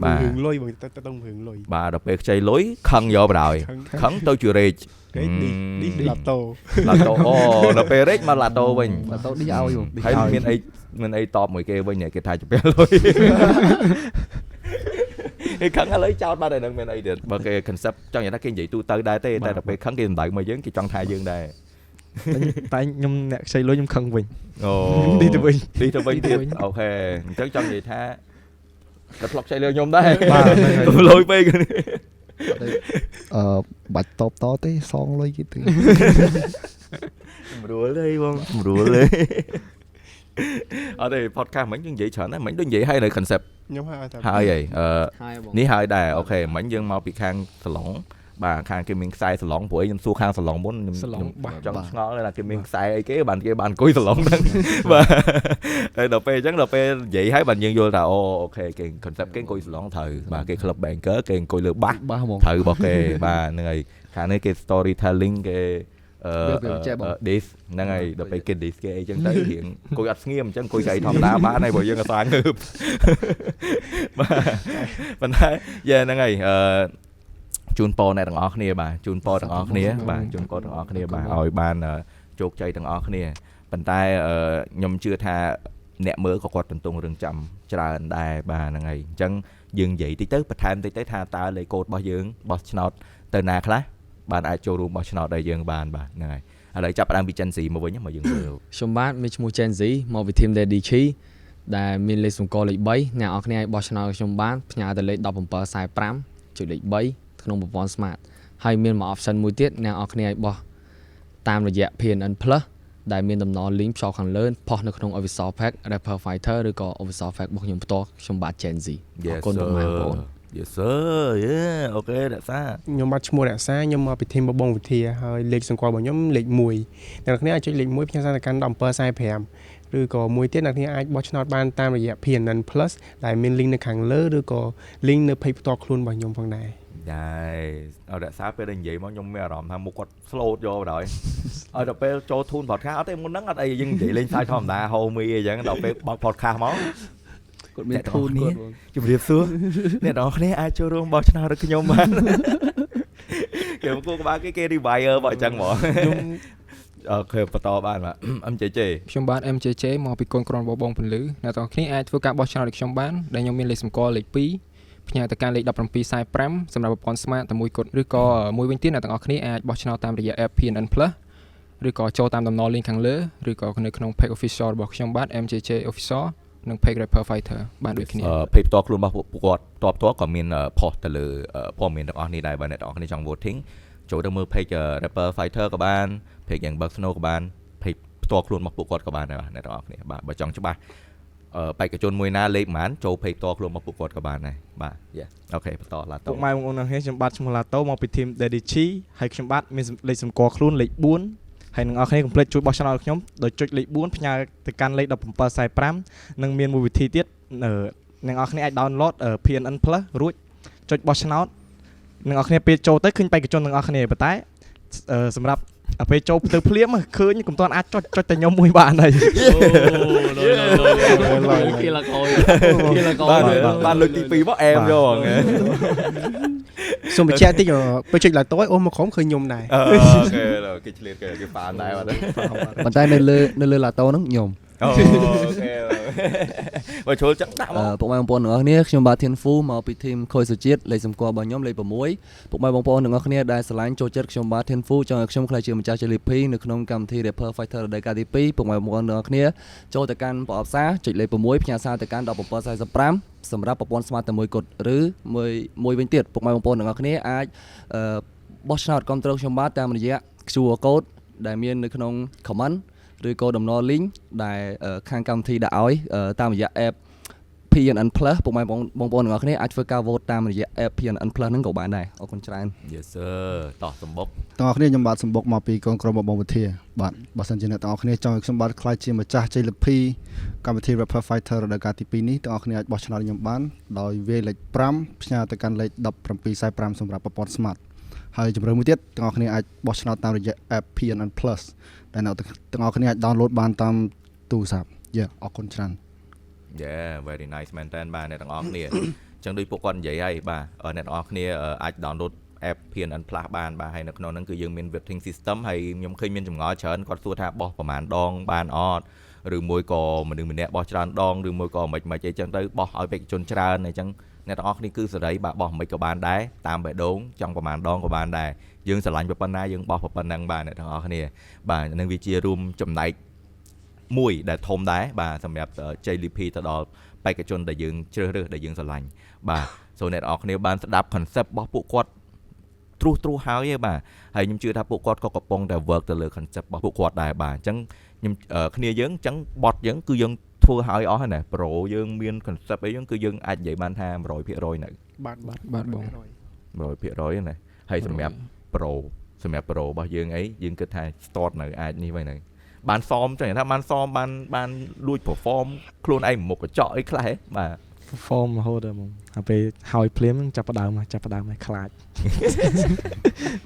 Speaker 1: បាទ
Speaker 3: រឿងលុយបងទៅទៅរឿងលុយ
Speaker 1: បាទដល់ពេលខ្ចីលុយខឹងយកបណ្ដោយខឹងទៅជារេច
Speaker 3: គេឌីឌីឡាតូ
Speaker 1: ឡាតូអូដល់ពេលរេចមកឡាតូវិញ
Speaker 4: បាទទៅឌីឲ្យបង
Speaker 1: ហើយមានអីមានអីតបមួយគេវិញគេថាជាពេលលុយគេខឹងឥឡូវចោតបាត់ហើយនឹងមានអីទៀតបើគេ concept ចង់និយាយថាគេនិយាយទូទៅដែរទេតែដល់ពេលខឹងគេសំដៅមកយើងគេចង់ថាយើងដែរ
Speaker 5: តែខ្ញុំអ្នកខ្ចីលុយខ្ញុំខឹងវិញ
Speaker 1: អូ
Speaker 5: ឌីទៅវិញ
Speaker 1: ឌីទៅវិញទៀត OK អញ្ចឹងចង់និយាយថាតែធ្លាប់ខ្ចីលុយខ្ញុំដែរ
Speaker 5: បាទហ្នឹងហើយ
Speaker 1: លុយពេក
Speaker 6: អឺបាច់តបតទេសងលុយគេទៅ
Speaker 1: ស្រួលទេបងស្រួលទេអត់ទេ podcast មិញយើងនិយាយច្រើនណាស់មិញដូចនិយាយឲ្យនៅ concept
Speaker 3: ខ្ញុំហើយតែ
Speaker 1: ហើយហីអឺ
Speaker 2: ហើយបង
Speaker 1: នេះហើយដែរ OK មិញយើងមកពីខាងសាឡុងបាទខាងគេមានខ្សែសាឡុងព្រោះអីខ្ញុំសួរខាងសាឡុងមុនខ្ញុំ
Speaker 7: សាឡុង
Speaker 1: ខ្ញុំ
Speaker 7: បាទ
Speaker 1: ចង់ឆ្ងល់ថាគេមានខ្សែអីគេបានគេបានអង្គុយសាឡុងហ្នឹងបាទហើយដល់ពេលអញ្ចឹងដល់ពេលនិយាយហើយបានយើងយល់ថាអូ OK គេ concept គេអង្គុយសាឡុងត្រូវបាទគេ club banker គេអង្គុយលើបាស
Speaker 4: បាសហ្មង
Speaker 1: ត្រូវរបស់គេបាទហ្នឹងហើយខាងនេះគេ storytelling គេអឺ
Speaker 4: វាចេះបង
Speaker 1: this ហ្នឹងហើយដល់ពេលគេ this គេអីចឹងទៅរៀងអង្គុយអត់ស្ងៀមអញ្ចឹងអង្គុយកៅអីធម្មតាបានហើយព្រោះយើងអត់ស្ងើបបាទប៉ុន្តែយ៉ាហ្នឹងហើយអឺជូនពរអ្នកទាំងអស់គ្នាបាទជូនពរទាំងអស់គ្នាបាទជូនពរទាំងអស់គ្នាបាទឲ្យបានជោគជ័យទាំងអស់គ្នាប៉ុន្តែខ្ញុំជឿថាអ្នកមើលក៏គាត់ទន្ទងរឿងចាំច្រើនដែរបាទហ្នឹងហើយអញ្ចឹងយើងនិយាយតិចទៅបន្ថែមតិចទៅថាតើលេខកូដរបស់យើងបោះឆ្នោតទៅណាខ្លះបានអាចចូលរួមបោះឆ្នោតឲ្យយើងបានបាទហ្នឹងហើយឥឡូវចាប់ផ្ដើមពី Gen Z មកវិញមកយើងមើល
Speaker 2: ខ្ញុំបាទមានឈ្មោះ Gen Z មកពី team Daddy Chi ដែលមានលេខសម្គាល់លេខ3អ្នកនរគ្នាអាចបោះឆ្នោតឲ្យខ្ញុំបានផ្ញើទៅលេខ1745ចុចលេខ3ក្នុងប្រព័ន្ធ Smart ហើយមានមួយ option មួយទៀតអ្នកនរគ្នាអាចបោះតាមរយៈ PNN Plus ដែលមានតំណ link ភ្ជាប់ខាងលើផុសនៅក្នុង Official Pack Rapper Fighter ឬក៏ Official Pack របស់ខ្ញុំផ្ទាល់ខ្ញុំបាទ Gen Z អរគុណពុកម៉ែបងប្អូន
Speaker 1: Yes sir yeah OK រក្សា
Speaker 3: ខ្ញុំបាទឈ្មោះរក្សាខ្ញុំមកពី team បបងវិធាហើយលេខសម្គាល់របស់ខ្ញុំលេខ1អ្នកនរគ្នាអាចចុចលេខ1ផ្ញើសារទៅកាន់1745ឬក៏មួយទៀតអ្នកគ្នាអាចបោះឆ្នោតបានតាមរយៈ PNN Plus ដែលមាន link នៅខាងលើឬក៏ link នៅ page ផ្ទាល់ខ្លួនរបស់ខ្ញុំផងដែរ
Speaker 1: ដែរឲ្យរក្សាពេលដែលនិយាយមកខ្ញុំមានអារម្មណ៍ថាមុខគាត់ slow យកបណ្ដោយឲ្យដល់ពេលចូលធូន podcast អត់ទេមុនហ្នឹងអត់អីយើងនិយាយលេងសើចធម្មតា homie អីចឹងដល់ពេលបើក podcast មក
Speaker 4: គាត់មានធូនគាត់បង
Speaker 1: ជម្រាបសួរអ្នកនរគ្នាអាចចូលរួមបោះឆ្នោតដល់ខ្ញុំបានគេមកគូក្បាលគេគេ rewire បើអញ្ចឹងហ្មង
Speaker 3: ខ្ញុំ
Speaker 1: OK បន្តបានបាទ MJJ
Speaker 7: ខ្ញុំបាទ MJJ មកពីកូនក្រុមរបស់បងពន្លឺអ្នកទាំងអស់គ្នាអាចធ្វើការបោះឆ្នោតឲ្យខ្ញុំបានដែលខ្ញុំមានលេខសម្គាល់លេខ2ផ្ញើទៅកាន់លេខ1745សម្រាប់ប្រព័ន្ធ Smart តែមួយគត់ឬក៏មួយវិញទៀតអ្នកទាំងអស់គ្នាអាចបោះឆ្នោតតាមរយៈ app PNN Plus ឬក៏ចូលតាមតំណ link ខាងលើឬក៏នៅក្នុង page official របស់ខ្ញុំបាទ MJJ official និង page Rapper Fighter បានដូចគ្នា
Speaker 1: page ផ្ទាល់ខ្លួនរបស់ពួកគាត់ផ្ទាល់ផ្ទាល់ក៏មានផុសទៅលើព័ត៌មានទាំងអស់នេះដែរបើអ្នកទាំងអស់គ្នាចង់ voting ចូលទៅមើល page Rapper Fighter ក៏បាន page Young Buck Snow ក៏បាន page ផ្ទាល់ខ្លួនរបស់ពួកគាត់ក៏បានដែរបាទអ្នកទាំងអស់គ្នាបាទបើចង់ច្បាស់បេក្ខជនមួយណាលេខប៉ុន្មានចូល page ផ្ទាល់ខ្លួនរបស់ពួកគាត់ក៏បានដែរបាទ yeah OK បន្តឡាតូ
Speaker 5: ពុកម៉ែបងប្អូនទាំងគ្នាខ្ញុំបាទឈ្មោះឡាតូមកពី team Daddy Chi ហើយខ្ញុំបាទមានលេខសម្គាល់ខ្លួនលេខ4ហើយនឹងអរគ្នាកុំភ្លេចជួយបោះឆ្នោតឲ្យខ្ញុំដោយចុចលេខ4ផ្ញើទៅកាន់លេខ1745និងមានមួយវិធីទៀតអ្នកនរគ្នាអាច download PNN Plus រួចចុចបោះឆ្នោតអ្នកនរគ្នាពេលចូលទៅឃើញបេក្ខជនទាំងអស់គ្នាប៉ុន្តែសម្រាប់ពេលចូលទៅភ្លាមឃើញកុំទាន់អាចចុចចុចតែខ្ញុំមួយបានហើយ
Speaker 2: លយគេលកយគេលកយ
Speaker 1: បានបានលើកទី2មកអែមយកហ្មង
Speaker 3: សូមបញ្ជាក់តិចពេលចុចឡាតូអូមកក្រុមឃើញខ្ញុំដែរ
Speaker 1: OK គេឆ្លៀតគេគេប៉ានដែរបាទ
Speaker 4: ប៉ុន្តែនៅលើឡាតូហ្នឹងខ្ញុំ
Speaker 1: OK បើចូលចឹងដាក់មក
Speaker 4: ពុកម៉ែបងប្អូនទាំងអស់គ្នាខ្ញុំបាទធានហ្វូមកពី team ខុយសុជាតិលេខសម្គាល់របស់ខ្ញុំលេខ6ពុកម៉ែបងប្អូនទាំងអស់គ្នាដែលស្រឡាញ់ចូលចិត្តខ្ញុំបាទធានហ្វូចង់ឲ្យខ្ញុំក្លាយជាម្ចាស់ជលីភីនៅក្នុងកម្មវិធី Rapper Fighter រដូវកាលទី2ពុកម៉ែបងប្អូនទាំងអស់គ្នាចូលទៅកាន់ប្រអប់សារចុចលេខ6ផ្ញើសារទៅកាន់1745សម្រាប់ប្រព័ន្ធ Smart តែមួយគត់ឬមួយវិញទៀតពុកម៉ែបងប្អូនទាំងអស់គ្នាអាចបោះឆ្នោតគ្រប់គ្រងខ្ញុំបាទតាមរយៈ QR code ដែលមាននៅក្នុង comment ឬក៏តំណ link ដែលខាងកម្មវិធីដាក់ឲ្យតាមរយៈ app PNN Plus ពុកម៉ែបងប្អូនទាំងអស់គ្នាអាចធ្វើការ vote តាមរយៈ app PNN Plus ហ្នឹងក៏បានដែរអរគុណច្រើន
Speaker 1: Yes sir តោះសម្បុក
Speaker 6: ទាំងអស់គ្នាខ្ញុំបាទសម្បុកមកពីកងក្រុមបងវិធាបាទបើសិនជាអ្នកទាំងអស់គ្នាចង់ឲ្យខ្ញុំបាទក្លាយជាម្ចាស់ជ័យលាភីកម្មវិធី Rapper Fighter រដូវកាលទី2នេះទាំងអស់គ្នាអាចបោះឆ្នោតខ្ញុំបានដោយវាយលេខ5ផ្ញើទៅកាន់លេខ1745សម្រាប់ប្រព័ន្ធ Smart ហើយជម្រើសមួយទៀតទាំងអស់គ្នាអាចបោះឆ្នោតតាមរយៈ app PNN Plus ដែលអ្នកទាំងអស់គ្នាអាច download បានតាមទូរស័ព្ទ Yeah អរគុណច្រើន
Speaker 1: Yeah very nice មែនតើបាទអ្នកទាំងអស់គ្នាអញ្ចឹងដូចពួកគាត់និយាយហើយបាទអ្នកទាំងអស់គ្នាអាច download app PNN Plus បានបាទហើយនៅក្នុងហ្នឹងគឺយើងមាន voting system ហើយខ្ញុំឃើញមានចម្ងល់ច្រើនគាត់សួរថាបោះប្រហែលដងបានអត់ឬមួយក៏មនុស្សម្នាក់បោះច្រើនដងឬមួយក៏មិនមិនអីចឹងទៅបោះឲ្យបេក្ខជនច្រើនអីចឹងអ្នកទាំងអស់គ្នាគឺសេរីបាទបោះមិនក៏បានដែរតាមបេះដូងចង់ប្រហែលដងក៏បានដែរយើងស្រឡាញ់ប៉ុណ្ណាយើងបោះប៉ុណ្ណឹងបាទអ្នកទាំងអស់គ្នាបាទនឹងវាជារួមចំណែកមួយដែលធំដែរបាទសម្រាប់ JLP ទៅដល់បេក្ខជនដែលយើងជ្រើសរើសដែលយើងស្រឡាញ់បាទសូមអ្នកទាំងអស់គ្នាបានស្ដាប់ concept របស់ពួកគាត់ត្រួសត្រាសហើយឯងបាទហើយខ្ញុំជឿថាពួកគាត់ក៏កំពុងតែ work ទៅលើ concept របស់ពួកគាត់ដែរបាទអញ្ចឹងខ្ញុំគ្នាយើងអញ្ចឹងបត់យើងគឺយើងធ្វើហើយអស់ហើយណា pro យើងមាន concept អីយើងគឺយើងអាចនិយាយបានថា 100% នៅ
Speaker 3: បាទបាទ
Speaker 7: បាទបង
Speaker 1: 100% ណាហើយសម្រាប់ pro សម្រាប់ pro របស់យើងអីយើងគិតថា start នៅអាចនេះវិញនៅបានសមចឹងថាបានសមបានបានលួច perform ខ្លួនឯងមុខកញ្ចក់អីខ្លះហ៎បាទ
Speaker 5: perform រហូតដល់ហ្មងហើយពេលហើយភ្លាមចាប់ផ្ដើមចាប់ផ្ដើមឲ្យខ្លាច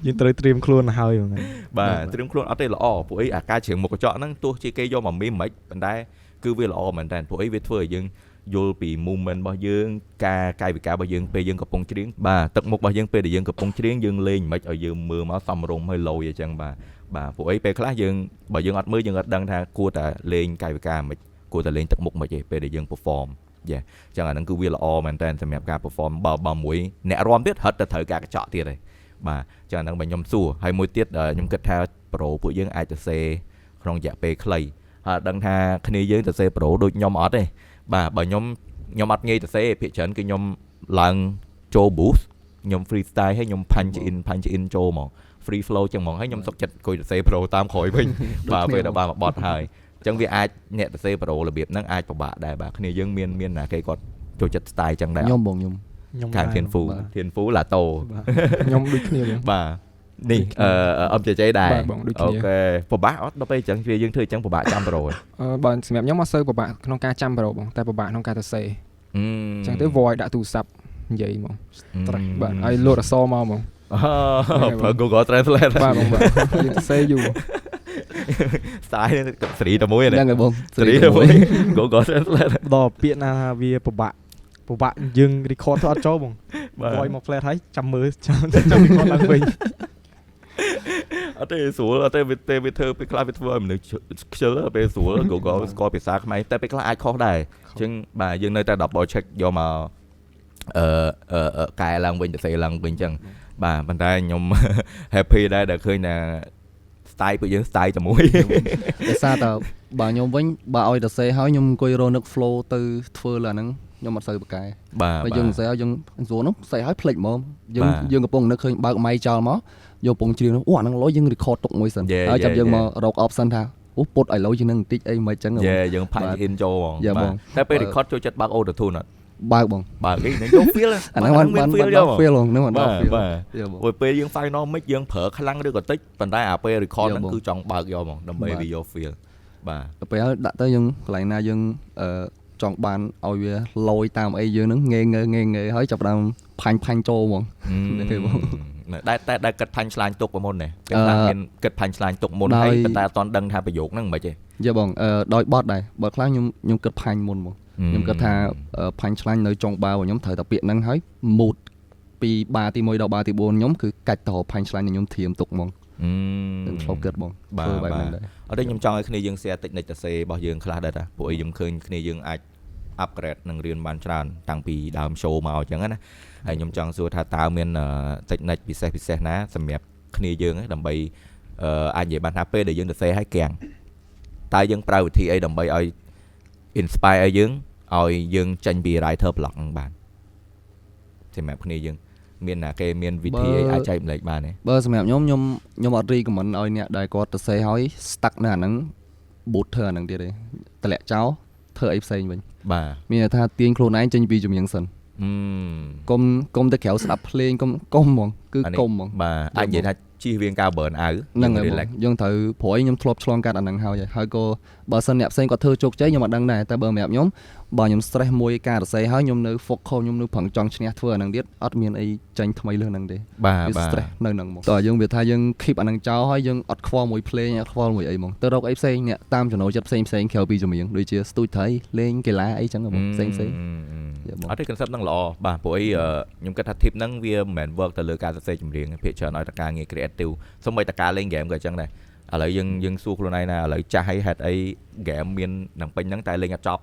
Speaker 5: យើងត្រូវត្រៀមខ្លួនហើយហ្មង
Speaker 1: បាទត្រៀមខ្លួនអត់ទេល្អពួកអីអាការច្រៀងមុខកញ្ចក់ហ្នឹងទោះជាគេយកមកមីមិនប៉ុន្តែគឺវាល្អមែនតើពួកអីវាធ្វើឲ្យយើងយល់ពី movement របស់យើងការកាយវិការរបស់យើងពេលយើងកំពុងច្រៀងបាទទឹកមុខរបស់យើងពេលដែលយើងកំពុងច្រៀងយើងលេងមិនឲ្យយើងមើលមកសមរម្យហើយលយអញ្ចឹងបាទបាទពួកអីពេលខ្លះយើងបើយើងអត់មើលយើងអត់ដឹងថាគួរតែលេងកាយវិការមិនគួរតែលេងទឹកមុខមិនទេពេលដែលយើង perform យ៉ាអញ្ចឹងអាហ្នឹងគឺវាល្អមែនតើសម្រាប់ការ perform បើមួយអ្នករាំទៀតរត់ទៅត្រូវការកញ្ចក់ទៀតហើយបាទអញ្ចឹងអាហ្នឹងបើខ្ញុំសួរហើយមួយទៀតខ្ញុំគិតថា pro ពួកយើងអាចទៅសេក្នុងរយៈពេលខ្លីហើយដឹងថាគ្នាយើងទៅសេ pro ដូចខ្ញុំអត់ទេបាទបើខ្ញុំអត់ងាយទៅសេភាគច្រើនគឺខ្ញុំឡើងចូល boost ខ្ញុំ freestyle ហើយខ្ញុំ punch in punch in ចូលហ្មង free flow ចឹងហ្មងហើយខ្ញុំសុខចិត្តអង្គុយទៅសេ pro តាមក្រោយវិញបាទពេលដល់បានមួយបទហើយចឹងវាអាចអ្នកទៅសេ pro របៀបហ្នឹងអាចពិបាកដែរបាទគ្នាយើងមានណាគេគាត់ចូលចិត្ត style ចឹងដែរ
Speaker 4: ខ្ញុំបងខ្ញុំ
Speaker 1: ខាងធានហ្វូធានហ្វូឡាតូ
Speaker 7: ខ្ញុំដូចគ្នាបង
Speaker 1: បាទនេះអឹមជជដែរអូខេពិបាកអត់ដល់ពេលចឹងវាយើងធ្វើចឹងពិបាកចាំប្រូ
Speaker 7: បើសម្រាប់ខ្ញុំអត់សូវពិបាកក្នុងការចាំប្រូបងតែពិបាកក្នុងការទៅសេចឹងទៅ voice ដាក់ទូរស័ព្ទនិយាយហ្មងបាទឲ្យលោតអក្សរមកហ្មង
Speaker 1: ប្រើ Google Translate
Speaker 7: បាទបងបាទយើងទៅសេយូរ
Speaker 1: style សេរីតែមួយ
Speaker 4: ហ្នឹងហើយបង
Speaker 1: សេរីតែមួយ Google Translate
Speaker 5: ដល់ពាក្យណាថាវាពិបាកយើង record ទៅអត់ចូលបង voice មក flat ហើយចាំមើលចាំ record ឡើងវិញ
Speaker 1: អត់ទេស្រួលអត់ទេវាទេវាធ្វើពេលខ្លះវាធ្វើឲ្យមនុស្សខ្ជិលពេលស្រួល Google ស្គាល់ភាសាខ្មែរតែពេលខ្លះអាចខុសដែរអញ្ចឹងបាទយើងនៅតែ double check យកមកកែឡើងវិញទៅសេឡើងវិញអញ្ចឹងបាទប៉ុន្តែខ្ញុំ happy ដែរដែលឃើញថា style ពួកយើង style តែមួយ
Speaker 4: ដោយសារតែបើខ្ញុំវិញបើឲ្យទៅសេហើយខ្ញុំអង្គុយរកនឹក flow ទៅធ្វើលើអាហ្នឹងខ្ញុំអត់សូវប្រកែ
Speaker 1: បើ
Speaker 4: យើងសេហើយយើងស្រួលនោះសេហើយភ្លេចហ្មងយើងកំពុងនឹកឃើញបើកម៉ៃចោលមកយកពងច្រៀងអូអាហ្នឹងឡូយយើង record ទុកមួយសិនហើយចាំយើងមករក option ថាអូពុតឲ្យឡូយជាងនឹងបន្តិចអីមិនចឹង
Speaker 1: យើងផាច់ in ចូលហ្មងបាទតែពេល record ចូលចិត្តបើក auto tune អត់
Speaker 4: បើកបង
Speaker 1: បើកអីនឹងយក feel
Speaker 4: អាហ្នឹងបាន feel ហ្នឹងបាន
Speaker 1: feel បាទពេលយើង final mix យើងប្រើខ្លាំងឬក៏តិចប៉ុន្តែអាពេល record ហ្នឹងគឺចង់បើកយកហ្មងដើម្បីវាយក feel បាទ
Speaker 4: ពេលហើយដាក់ទៅយើងកន្លែងណាយើងចង់បានឲ្យវាលយតាមអីយើងហ្នឹងងេងើហើយចាប់ផ្ដើមផាញ់ចូលហ្មង
Speaker 1: ទេបងតែតែគិតផាញ់ឆ្លាញ់ទុកពីមុននេះពេលខ្លះមានគិតផាញ់ឆ្លាញ់ទុកមុនហើយប៉ុន្តែអត់ទាន់ដឹងថាប្រយោគហ្នឹងមិនទេ
Speaker 4: យ៉ាបងដោយបត់ដែរបើខ្លះខ្ញុំគិតផាញ់មុនហ្មងខ្ញុំគិតថាផាញ់ឆ្លាញ់នៅចុងបារបស់ខ្ញុំត្រូវតែពាក្យហ្នឹងហើយ mood ពីបាទី1ដល់បាទី4ខ្ញុំគឺកាច់ទៅផាញ់ឆ្លាញ់ខ្ញុំធៀមទុកហ្មងនឹងធ្លាប់គិតបង
Speaker 1: ធ្វើបែបហ្នឹងដែរអត់ទេខ្ញុំចង់ឲ្យគ្នាយើង share តិចនិចទៅសេរបស់យើងខ្លះដែរតាពួកអីខ្ញុំឃើញគ្នាយើងអាច upgrade នឹងរៀនបានច្រើនតាំងពីដើម show មកអញ្ចឹងណាហើយខ្ញុំចង់សួរថាតើមានតិចនិចពិសេសណាសម្រាប់គ្នាយើងដើម្បីអាចនិយាយបានថាពេលដែលយើងទៅសេឲ្យគាំងតើយើងប្រើវិធីអីដើម្បីឲ្យ inspire ឲ្យយើងចេញពី writer block ហ្នឹងបានសម្រាប់គ្នាយើងមានណាគេមានវិធីអីអាចចែកម្លែកបានទេ
Speaker 4: បើសម្រាប់ខ្ញុំខ្ញុំអត់ recommend ឲ្យអ្នកដែលគាត់ទៅសេឲ្យ stuck នៅអាហ្នឹង boot ធ្វើអាហ្នឹងទៀតទេតម្លាក់ចោលធ្វើអីផ្សេងវិញ
Speaker 1: បាទ
Speaker 4: មានន័យថាទាញខ្លួនឯងចេញពីចម្រៀងសិន កុំទៅក្រៅស្ដាប់ភ្លេងកុំហ្មងគឺកុំហ្មង
Speaker 1: បាទអាចនិយាយថាជា ជៀសវាងការ burn out
Speaker 4: ហ្នឹងហើយបង
Speaker 1: relax
Speaker 4: យើងត្រូវព្រោះឯងខ្ញុំធ្លាប់ឆ្លងកាត់អាហ្នឹងហើយហើយក៏បើសិនអ្នកផ្សេងគាត់ធ្វើជោគជ័យខ្ញុំអត់ដឹងដែរតែបើសម្រាប់ខ្ញុំបើខ្ញុំ stress មួយការសរសេរហើយខ្ញុំនៅ focus ខ្ញុំនៅប្រឹងចង់ឈ្នះធ្វើអាហ្នឹងទៀតអត់មានអីចាញ់ថ្មីលើសហ្នឹងទេ
Speaker 1: បាទ
Speaker 4: វា
Speaker 1: បាទ
Speaker 4: stress នៅហ្នឹងមកតើយើងវាថាយើង keep អាហ្នឹងចោលហើយយើងអត់ខ្វល់មួយភ្លេងអត់ខ្វល់មួយអីហ្មងទៅរកអីផ្សេងអ្នកតាមចំណូលចិត្តផ្សេងផ្សេងក្រៅពីចម្រៀងដូចជាស្ទូចត្រីលេងកីឡាអីចឹងហ្មងផ្សេងផ្សេង យ៉ាបង
Speaker 1: អត់ទេ concept ហ្នឹងល្អបាទព្រោះអីខ្ញុំគិតថា tip ហ្នឹងវាមិនមែន work ទៅលើការសរសេរចម្រៀងទេភាគច្រើនឲ្យតែការងារ creative សូម្បីតែការលេង game ក៏អញ្ចឹងដែរឥឡូវយើងយើងសួរខ្លួនឯងណាឥឡូវចាស់ហើយហេតុអី game មាននឹងពេញហ្នឹងតែលេងអត់ចប់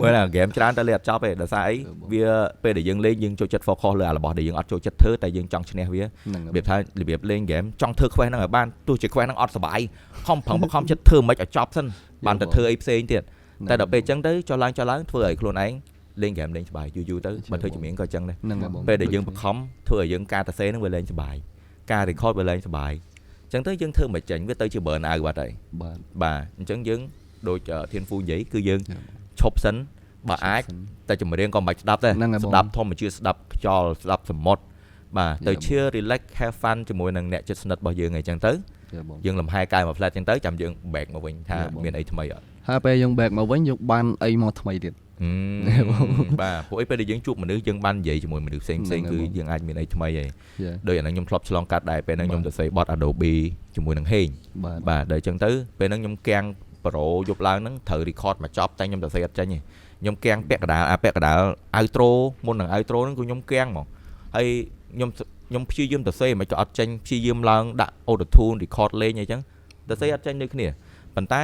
Speaker 1: មើលណា game ច្រើនតែលេងអត់ចប់ទេដោយសារអីវាពេលដែលយើងលេងយើងចូលចិត្ត focus លើអារបស់ដែលយើងអត់ចូលចិត្តធ្វើតែយើងចង់ឈ្នះវា
Speaker 4: ហ្នឹង
Speaker 1: របៀបថារបៀបលេង game ចង់ធ្វើ quest ហ្នឹងឲ្យបានទោះជា quest ហ្នឹងអត់សប្បាយខំប្រឹងបង្ខំចិត្តធ្វើមិនឲ្យចប់សិនបានតែធ្វើអីផ្សេងទៀតតែដល់ពេលអញ្ចឹងទៅចុះឡើងចុះឡើងធ្វើឲ្យខ្លួនឯងលេង game លេងសប្បាយយូរយូរទៅបើធ្វើចម្រៀងក៏អញ្ចឹងដែរ
Speaker 4: ហ្នឹងហើយបង
Speaker 1: ពេលដែលយើងបង្ខំធ្វើឲ្យយើងការសរសេរហ្នឹងវាលែងសប្បាយការ record វាលែងសប្បាយអញ្ចឹងទៅយើងធ្វើមិនចេញវាទៅជា burn out បាត់ហើយ
Speaker 4: បាទ
Speaker 1: បាទអញ្ចឹងយើងដូចធានហ្វូនិយាយគឺយើងឈប់សិនបើអាចតែចម្រៀងក៏មិនបាច់ស្ដាប់ដែរ
Speaker 4: ហ្នឹងហើយបង
Speaker 1: ស្ដាប់ធម្មជាតិស្ដាប់ខ្យល់ស្ដាប់សមុទ្របាទទៅ
Speaker 4: យ៉ាបង
Speaker 1: chill relax have fun ជាមួយនឹងអ្នកជិតស្និទ្ធរបស់យើងអីចឹងទៅ
Speaker 4: យ៉ាបង
Speaker 1: យើងលំហែកាយមួយផ្លែតចឹងទៅចាំយើង back មកវិញថា
Speaker 4: យ៉ាបង
Speaker 1: មានអីថ្មីអត់
Speaker 4: ហើយពេលយើង back មកវិញយើងបានអីមកថ្មីទៀត
Speaker 1: បាទព្រោះអីពេលដែលយើងជួបមនុស្សយើងបាននិយាយជាមួយមនុស្សផ្សេងផ្សេង
Speaker 4: ហ្នឹងហើយបង
Speaker 1: គឺយើងអាចមានអីថ្មីហើយ
Speaker 4: យ៉ា
Speaker 1: ដូចអាហ្នឹងខ្ញុំធ្លាប់ឆ្លងកាត់ដែរពេលហ្នឹងខ្ញុំ
Speaker 4: បាទ
Speaker 1: ទៅសេបទ Adobe ជាមួយនឹងហេង
Speaker 4: បាទ
Speaker 1: បាទដល់អញ្ចឹងទៅពេលហ្នឹងខ្ញុំគាំងប្រូយប់ឡើងហ្នឹងត្រូវ record មកចប់តែខ្ញុំទៅសេអត់ចេញទេខ្ញុំគាំងពាក់កណ្ដាលអាពាក់កណ្ដាល outro មុននឹង outro ហ្នឹងគឺខ្ញុំគាំងហ្មងហើយខ្ញុំខ្ញុំព្យាយាមទៅសេមិនក៏អត់ចេញព្យាយាមឡើងដាក់ auto tune record លេងអីចឹងទៅសេអត់ចេញដូចគ្នាប៉ុន្តែ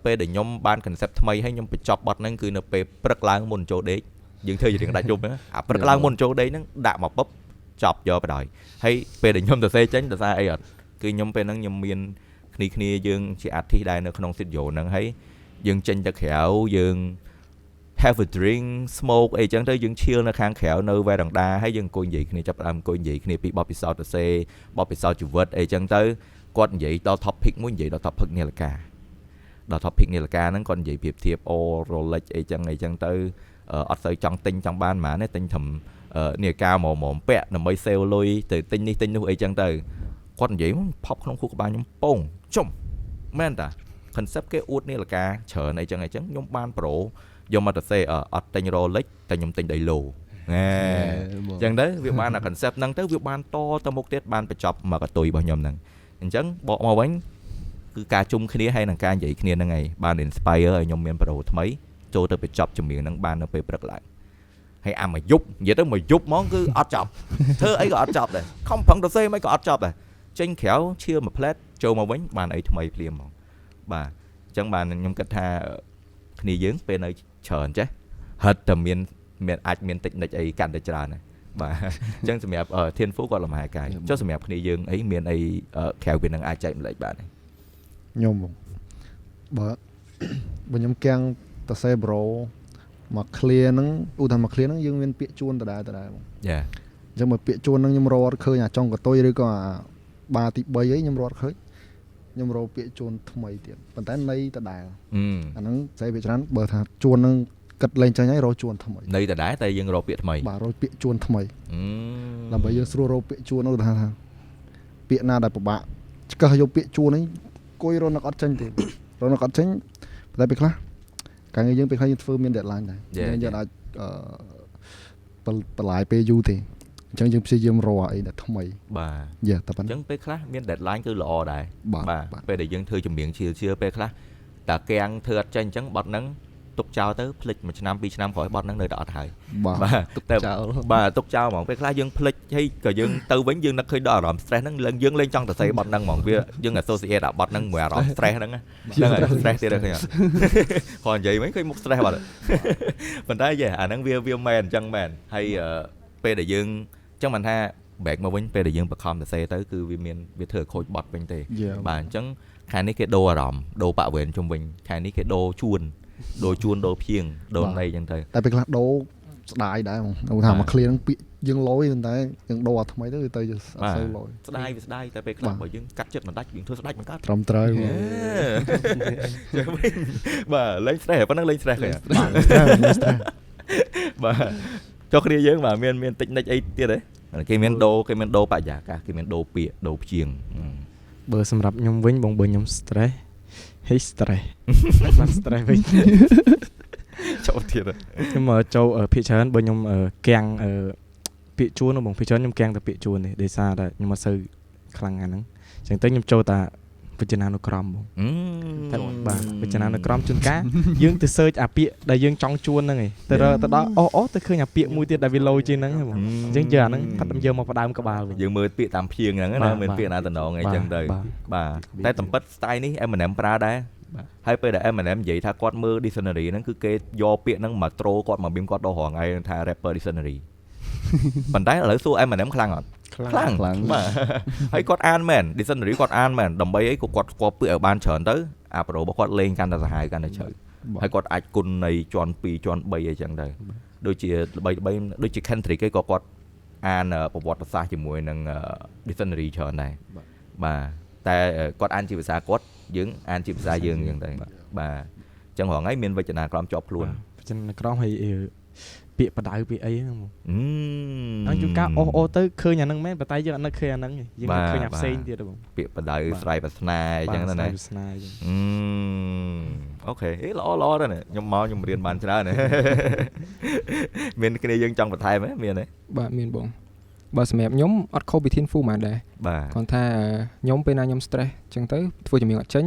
Speaker 1: ពេលដែលខ្ញុំបាន concept ថ្មីហើយខ្ញុំបញ្ចប់បទហ្នឹងគឺនៅពេលព្រឹកឡើងមុនចូលដេកយើងធ្វើជារៀងដាច់យប់ហ្នឹងអាព្រឹកឡើងមុនចូលដេកហ្នឹងដាក់មកពុបចប់យកបណ្ដោយហើយពេលដែលខ្ញុំទៅសេចេញដោយសារអីអត់គឺខ្ញុំពេលហ្នឹងខ្ញុំមានគ្នាគ្នាយើងជា artist ដែរនៅក្នុង studio ហ្នឹងហើយយើងចេញទៅក្រៅយើង have a drink smoke អីចឹងទៅយើង chill នៅខាងក្រៅនៅវេរ៉ង់ដាហើយយើងអង្គុយនិយាយគ្នាចាប់ផ្ដើមអង្គុយនិយាយគ្នាពីបទពិសោធន៍ទៅសេបទពិសោធន៍ជីវិតអីចឹងទៅគាត់និយាយដល់ topic មួយនិយាយដល់ topic នាឡិកាដល់ topic នាឡិកាហ្នឹងគាត់និយាយប្រៀបធៀបអូ Rolex អីចឹងអីចឹងទៅអត់សូវចង់ទិញចង់បានហ្មងទេទិញត្រឹមនាឡិកាមកមកពាក់ដើម្បី save លុយទៅទិញនេះទិញនោះអីចឹងទៅគាត់និយាយផប់ក្នុងខួរក្បាលខ្ញុំពងជុំមែនតា concept គេអួតនាឡិកាច្រើនអីចឹងអីចឹងខ្ញុំបានប្រូយកមកទៅសេអត់ទិញ Rolex តែខ្ញុំទិញដីឡូណែអញ្ចឹងទៅវាបានអា concept ហ្នឹងទៅវាបានតទៅមុខទៀតបានបញ្ចប់មកកតុយរបស់ខ្ញុំហ្នឹងអញ្ចឹងបកមកវិញគឺការជុំគ្នាហើយនឹងការនិយាយគ្នាហ្នឹងឯងបាន inspire ឲ្យខ្ញុំមានប្រូថ្មីចូលទៅបញ្ចប់ជំនាញហ្នឹងបាននៅពេលព្រឹកឡើងហើយអាមួយយប់និយាយទៅមួយយប់ហ្មងគឺអត់ចប់ធ្វើអីក៏អត់ចប់ដែរខំប្រឹងទៅសេមិនក៏អត់ចប់ដែរចេញក្រៅឈៀមួយផ្លែតចូលមកវិញបានអីថ្មីភ្លាមហ្មងបាទអញ្ចឹងបានខ្ញុំគិតថាគ្នាយើងពេលនៅច្រើនចេះហិតតែមានមានអាចមានតិចនិចអីកាន់តែច្រើនដែរបាទអញ្ចឹងសម្រាប់ធានហ្វូគាត់លំហែកាយចុះសម្រាប់គ្នាយើងអីមានអីក្រៅពីនឹងអាចចែកម្លែកបានទេ
Speaker 6: ខ្ញុំបងបើបើខ្ញុំគាំងតសេប្រូមក clear ហ្នឹងឧទាហរណ៍មក clear ហ្នឹងយើងមានពាក្យជួនដដែលដដែលបង
Speaker 1: យ៉ា
Speaker 6: អញ្ចឹងមកពាក្យជួនហ្នឹងខ្ញុំរកអត់ឃើញអាចុងកតុយឬក៏អាបាទី3អីខ្ញុំរកអត់ឃើញខ្ញុំរកពាក្យជួនថ្មីទៀតប៉ុន្តែន័យដដែលអាហ្នឹងស្អីវាច្រើនបើថាជួនហ្នឹងគិតលេងចាញ់ហើយរកជួនថ្មី
Speaker 1: ន័យដដែលតែយើងរកពាក្យថ្មី
Speaker 6: បាទរកពាក្យជួនថ្មីដើម្បីយើងស្រួលរកពាក្យជួនឧទាហរណ៍ថាពាក្យណាដែលពិបាកឆ្កឹះយកពាក្យជួននេះគួយរកនឹកអត់ចេញទេរកនឹកអត់ចេញតែពេលខ្លះការងារយើងពេលខ្លះយើងធ្វើមាន deadline ដែរយើងអាចបន្លាយពេលយូរទេអញ្ចឹងយើងព្យាយាមរកអីដែលថ្មី
Speaker 1: បាទ
Speaker 6: យ៉ាតែប៉ុណ្
Speaker 1: ណឹងអញ្ចឹងពេលខ្លះមាន deadline គឺល្អដែរបាទពេលដែលយើងធ្វើចម្រៀងឈៀលពេលខ្លះតាកាំងធ្វើអត់ចេញអញ្ចឹងបត់ហ្នឹងទុកចោលទៅភ្លេចមួយឆ្នាំពីរឆ្នាំក្រោយបត់ហ្នឹងនៅតែអត់ហើយ
Speaker 6: បាទ
Speaker 4: ទុកចោល
Speaker 1: បាទទុកចោលហ្មងពេលខ្លះយើងភ្លេចហើយក៏យើងទៅវិញយើងនឹកឃើញដល់អារម្មណ៍ stress ហ្នឹងឡើងយើងលែងចង់ទៅសេបត់ហ្នឹងហ្មងវាយើង associate អាបត់ហ្នឹងមួយអារម្មណ៍ stress ហ្នឹងហ្នឹងហើយ stress ទៀតឃើញអត់គ្រាន់និយាយវិញឃើញមុខ stress បាត់ប៉ុន្តែយេអាហ្នឹងវាមែនអញ្ចឹងមែនហើយពេលដែលយើងអញ្ចឹងមិនថា back មកវិញពេលដែលយើងបខំទៅសេទៅគឺវាមានវាធ្វើឲ្យខូចបត់វិញទេបាទអញ្ចឹងខែនេះគេដូរអារម្មណ៍ដូរបរិវេណជុំវិញខែនេះគេដូរជួនដូរជួនដូរភៀងដូរណីអញ្ចឹងទៅ
Speaker 6: តែពេលខ្លះដូរស្ដាយដែរហ្មងថាមក clear ហ្នឹងពាក្យយើងលយប៉ុន្តែយើងដូរអាថ្មីទៅវាទៅអត់សូវលយ
Speaker 1: ស្ដាយវាស្ដាយតែពេលខ្លះបើយើងកាត់ចិត្តមិនដាច់យើងធ្វើស្ដាច់មិនកើត
Speaker 6: ត្រឹមត្រូវ
Speaker 1: ចឹងវិញបាទលេង stress ប៉ុណ្ណឹងលេង stress ទេបាទចុះគ្នាយើងបាទមានតិចនិចអីទៀតទេ គេមានដូរគេមានដូរបរិយាកាសគេមានដូរពាក្យដូរព្យាង្គ
Speaker 5: បើសម្រាប់ខ្ញុំវិញបងបើខ្ញុំ stress ហេ stress បាន stress វិញ
Speaker 1: ចូលទៀត
Speaker 5: ខ្ញុំចូលភាគច្រើនបើខ្ញុំគាំងពាក្យជួនបងភាគច្រើនខ្ញុំគាំងតែពាក្យជួននេះដោយសារតែខ្ញុំអត់សូវខ្លាំងអាហ្នឹងអញ្ចឹងទៅខ្ញុំចូលតែវចនានុក្រមបងតែបាទវចនានុក្រមជួនកាលយើងទៅ search អាពាក្យដែលយើងចង់ជួនហ្នឹងឯងទៅទៅដល់អូទៅឃើញអាពាក្យមួយទៀតដែលវាឡូយជាងហ្នឹងបងអញ្ចឹងយើងអាហ្នឹងផាត់យកមកផ្ដើមក្បាលវិញ
Speaker 1: យើងមើលពាក្យតាមព្យាង្គហ្នឹងណាមានពាក្យណាតំណងអីចឹងទៅបាទតែតំពិត style នេះ Eminem ប្រើដែរហើយពេលដែល Eminem និយាយថាគាត់មើល dictionary ហ្នឹងគឺគេយកពាក្យហ្នឹងមកត្រូគាត់មកបៀមគាត់ដល់រងឯងថា rapper dictionary ប៉ុន្តែឥឡូវសួរ Eminem ខ្លាំងអត់ខ្លាំងបាទហើយគាត់អានមែន dictionary គាត់អានមែនដើម្បីអីក៏គាត់ស្គាល់ពាក្យឲ្យបានច្រើនទៅអាប្រូរបស់គាត់លេងកាន់តែសាហាវកាន់តែជ្រៅហើយគាត់អាចគុណនៃជាន់2ជាន់3អីចឹងទៅដូចជាល្បីៗដូចជា Kendrick ឯងក៏គាត់អានប្រវត្តិសាស្ត្រជាមួយនឹង dictionary ច្រើនដែរបាទតែគាត់អានជាភាសាគាត់យើងអានជាភាសាយើងអញ្ចឹងទៅបាទអញ្ចឹងរាល់ថ្ងៃមានវចនាក្រមជាប់ខ្លួន
Speaker 5: វចនាក្រមហើយពាក្យបដៅពាក្យអីហ្នឹងបងអញ្ចឹងការអូទៅឃើញអាហ្នឹងមែនប៉ុន្តែយើងអត់នឹកឃើញអាហ្នឹងយើងនឹកឃើញអាផ្សេងទៀតបង
Speaker 1: ពាក្យបដៅស្រ័យប្រាថ្នាអញ្ចឹងណា
Speaker 5: ប្រាថ្នាអញ្ចឹង
Speaker 1: អូខេអេល្អល្អដែរខ្ញុំមកខ្ញុំរៀនបានច្រើនមានគ្នាយើងចង់បន្ថែមហ៎មានទេ
Speaker 7: បាទមានបងបើសម្រាប់ខ្ញុំអត់ខុសពីធានហ្វូហ្មងដែរគាត់ថាខ្ញុំពេលណាខ្ញុំ stress អញ្ចឹងទៅធ្វើជំនាញអត់ចេញ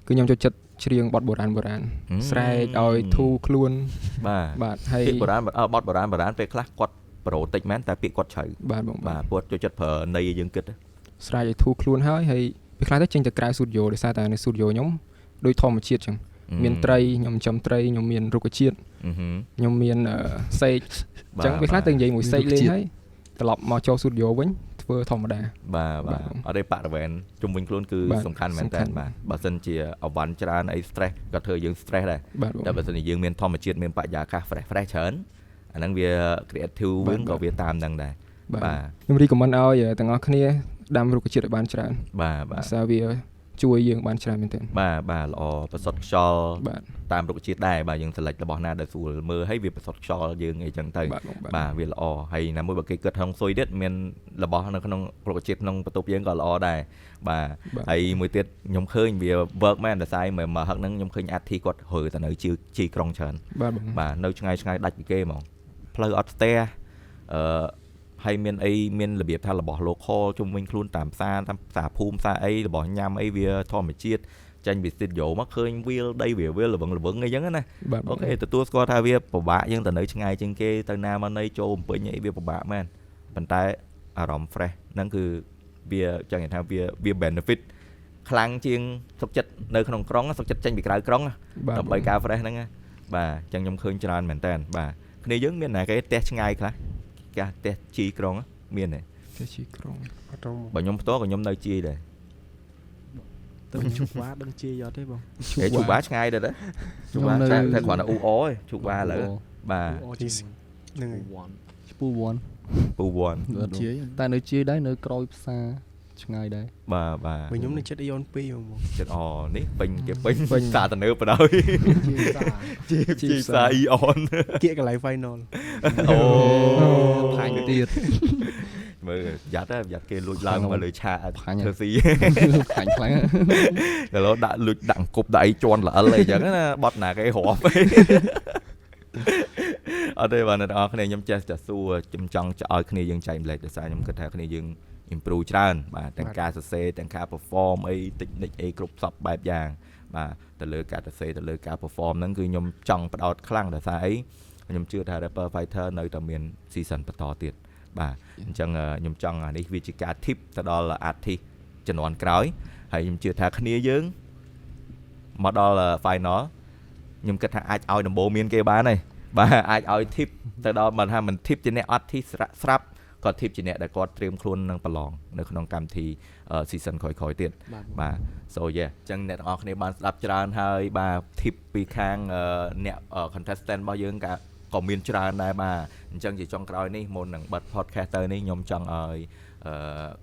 Speaker 7: គឺខ្ញុំចូលចិត្តច្រៀងបទបុរាណបុរាណស្រែកឲ្យធូរខ្លួនបាទហើយ
Speaker 1: ពាក្យបុរាណបទបុរាណបុរាណពេលខ្លះគាត់ប្រូតិចមែនតែពាក្យគាត់ជ្រៅ
Speaker 7: បាទបង
Speaker 1: បាទគាត់ចូលចិត្តប្រើន័យឲ្យយើងគិត
Speaker 7: ស្រែកឲ្យធូរខ្លួនហើយហើយពេលខ្លះទៅចេញទៅក្រៅស្ទូឌីយោដោយសារតែនៅស្ទូឌីយោខ្ញុំដូចធម្មជាតិចឹងមានត្រីខ្ញុំចិញ្ចឹមត្រីខ្ញុំមានរុក្ខជាតិខ្ញុំមានសេកអញ្ចឹងពេលខ្លះទៅនិយាយមួយសេកលេងហើយត្រឡប់មកចូលស្ទូឌីយោវិញធ្វើធម្មតា
Speaker 1: បាទបាទអត់ទេបរិវេណជុំវិញខ្លួនគឺសំខាន់មែនតើបាទបើសិនជាអវ៉ាន់ច្រើនអី stress ក៏ធ្វើយើង stress ដែរតែបើសិនជាយើងមានធម្មជាតិមានបរិយាកាស fresh fresh ច្រើនអាហ្នឹងវា creative វិញក៏វាតាមហ្នឹងដែរបាទ
Speaker 7: ខ្ញុំ recommend ឲ្យទាំងអស់គ្នាដាំរុក្ខជាតិឲ្យបានច្រើន
Speaker 1: បាទបាទ
Speaker 7: ដោយសារវាជួយយើងបានច្រើនមែនទែន
Speaker 1: បាទបាទល្អប្រសុទ្ធខ្យល់តាមរុក្ខជាតិដែរបាទយើង select របស់ណាដែលស្រួលមើលហើយវាប្រសុទ្ធខ្យល់យើងអីចឹងទៅបាទវាល្អហើយណាមួយបើគេគិតហុងស៊ុយទៀតមានរបស់នៅក្នុងរុក្ខជាតិក្នុងបន្ទប់យើងក៏ល្អដែរបាទហើយមួយទៀតខ្ញុំឃើញវា work មែនតែស្អីមកហឹកហ្នឹងខ្ញុំឃើញអាធីគាត់រើទៅនៅជីក្រុងច្រើនបាទនៅឆ្ងាយឆ្ងាយដាច់ពីគេហ្មងផ្លូវអត់ស្ទះអឺហើយមានអីមានរបៀបថារបស់ local ជុំវិញខ្លួនតាមផ្សារតាមផ្សារភូមិផ្សារអីរបស់ញ៉ាំអីវាធម្មជាតិចេញពី studio មកឃើញវាលដីវាវាលល្វឹងល្វឹងអីចឹងណាអូខេទទួលស្គាល់ថាវាពិបាកយើងទៅនៅឆ្ងាយជាងគេទៅណាមកណីចូលបំពេញអីវាពិបាកមែនប៉ុន្តែអារម្មណ៍ fresh ហ្នឹងគឺវាចង់និយាយថាវា benefit ខ្លាំងជាងសុខចិត្តនៅក្នុងក្រុងសុខចិត្តចេញពីក្រៅក្រុងដើម្បីការ fresh ហ្នឹងបាទអញ្ចឹងខ្ញុំឃើញច្រើនមែនតើបាទគ្នាយើងមានណាគេផ្ទះឆ្ងាយខ្លះកាសផ្ទះជីក្រុងមានទេ
Speaker 7: ផ្ទះជីក្រុង
Speaker 3: អត់
Speaker 1: បើខ្ញុំផ្ទាល់ក៏ខ្ញុំនៅជីដែរ
Speaker 5: ទៅជូវ៉ាដឹងជីអត់ទេបង
Speaker 1: ជូវ៉ាឆ្ងាយដែរជូវ៉ាតែគ្រាន់តែអ៊ូអឯងជូវ៉ាឥឡូវបាទ
Speaker 3: ហ្នឹងហើយ
Speaker 4: ឈពូវ៉ាន់
Speaker 1: ពូវ៉ាន់
Speaker 4: ជីតែនៅជីដែរនៅក្រោយផ្សារឆ្ងាយដែរ
Speaker 1: បាទបាទ
Speaker 3: បើខ្ញុំនៅចិត្តអ៊ីអូន2ហ្មង
Speaker 1: ចិត្តអូនេះពេញគេពេញសាតនើបបណ្ដោយជីផ្សារអ៊ីអូន
Speaker 3: គៀកកន្លែង final
Speaker 1: អូ
Speaker 4: ផាញ់ទៀត
Speaker 1: មើលយ៉ាត់យ៉ាត់គេលួចឡើងមកលើឆាកធ្វើស៊ី
Speaker 4: ផាញ់ខ្លាំង
Speaker 1: ឥឡូវដាក់លួចដាក់អង្គប់ដាក់អីជន់ល្អិលអីចឹងណាបត់ណាគេរាប់អត់ទេបាទអ្នកនរគ្នាខ្ញុំចេះតែសួរខ្ញុំចង់ឲ្យគ្នាយើងចែកម្លែកដោយសារខ្ញុំគិតថាគ្នាយើង improve ច្រើនបាទទាំងការសរសេរទាំងការ perform អី technique អីគ្រប់សពបែបយ៉ាងបាទទៅលើការសរសេរទៅលើការ perform ហ្នឹងគឺខ្ញុំចង់ផ្ដោតខ្លាំងដោយសារអីខ្ញុំជឿថា rapper fighter នៅតែមាន season បន្តទៀតបាទអញ្ចឹងខ្ញុំចង់អានេះវាជាការ tip ទៅដល់ artist ជំនាន់ក្រោយហើយខ្ញុំជឿថាគ្នាយើងមកដល់ final ខ្ញុំគិតថាអាចឲ្យដំបូងមានគេបានហើយបាទអាចឲ្យ tip ទៅដល់មិនថាមិន tip ជាអ្នក artist ស្រាប់ក៏ tip ជាអ្នកដែលគាត់ត្រៀមខ្លួននឹងប្រឡងនៅក្នុងកម្មវិធី season ក្រោយៗទៀតបាទ so yeah អញ្ចឹងអ្នកទាំងអស់គ្នាបានស្ដាប់ច្រើនហើយបាទ tip ពីខាងអ្នក contestant របស់យើងក៏មានច្រើនដែរបាទអញ្ចឹងជាចុងក្រោយនេះមុននឹងបិទ podcast ទៅនេះខ្ញុំចង់ឲ្យ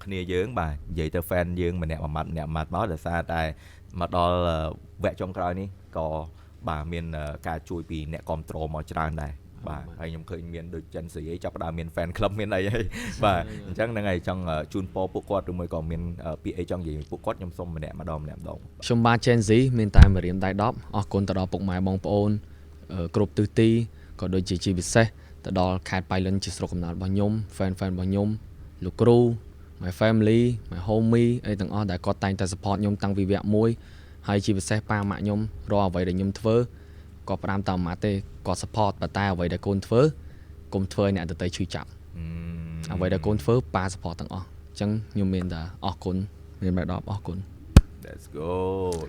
Speaker 1: គ្នាយើងបាទនិយាយទៅ fan យើងម្នាក់មួយម៉ាត់ម្នាក់មួយម៉ាត់មកដោយសារតែមកដល់វគ្គចុងក្រោយនេះក៏បាទមានការជួយពីអ្នកគ្រប់គ្រងមកច្រើនដែរ បាទហើយខ្ញុំឃើញមានដូច Gen Z អីចាប់ផ្ដើមមាន fan club មានអីហើយបាទអញ្ចឹងហ្នឹងហើយចង់ជូនពរពួកគាត់ឬមួយក៏មានពាក្យអីចង់និយាយពួកគាត់ខ្ញុំសូមម្នាក់ម្ដងម្នាក់ម្ដង
Speaker 2: ខ្ញុំបាទ Gen Z មានតែម្រាមដៃ10អរគុណទៅដល់ពុកម៉ែបងប្អូនគ្រប់ទិសទីក៏ដូចជាជាពិសេសទៅដល់ខេត្តប៉ៃលិនជាស្រុកកំណើតរបស់ខ្ញុំ fan របស់ខ្ញុំលោកគ្រូ my family my homie អីទាំងអស់ដែលគាត់តែងតែ support ខ្ញុំតាំងពីវគ្គ1ហើយជាពិសេសប៉ាម៉ាក់ខ្ញុំរាល់អ្វីដែលខ្ញុំធ្វើក៏ផ្ដាំតាមម៉ាក់ទេគាត់ support ប៉ុន្តែអ្វីដែលកូនធ្វើកុំធ្វើឲ្យអ្នកដទៃឈឺចាប់អ្វីដែលកូនធ្វើប៉ា support ទាំងអស់អញ្ចឹងខ្ញុំមានតែអរគុណមានតែ10អរគុណ
Speaker 1: Let's go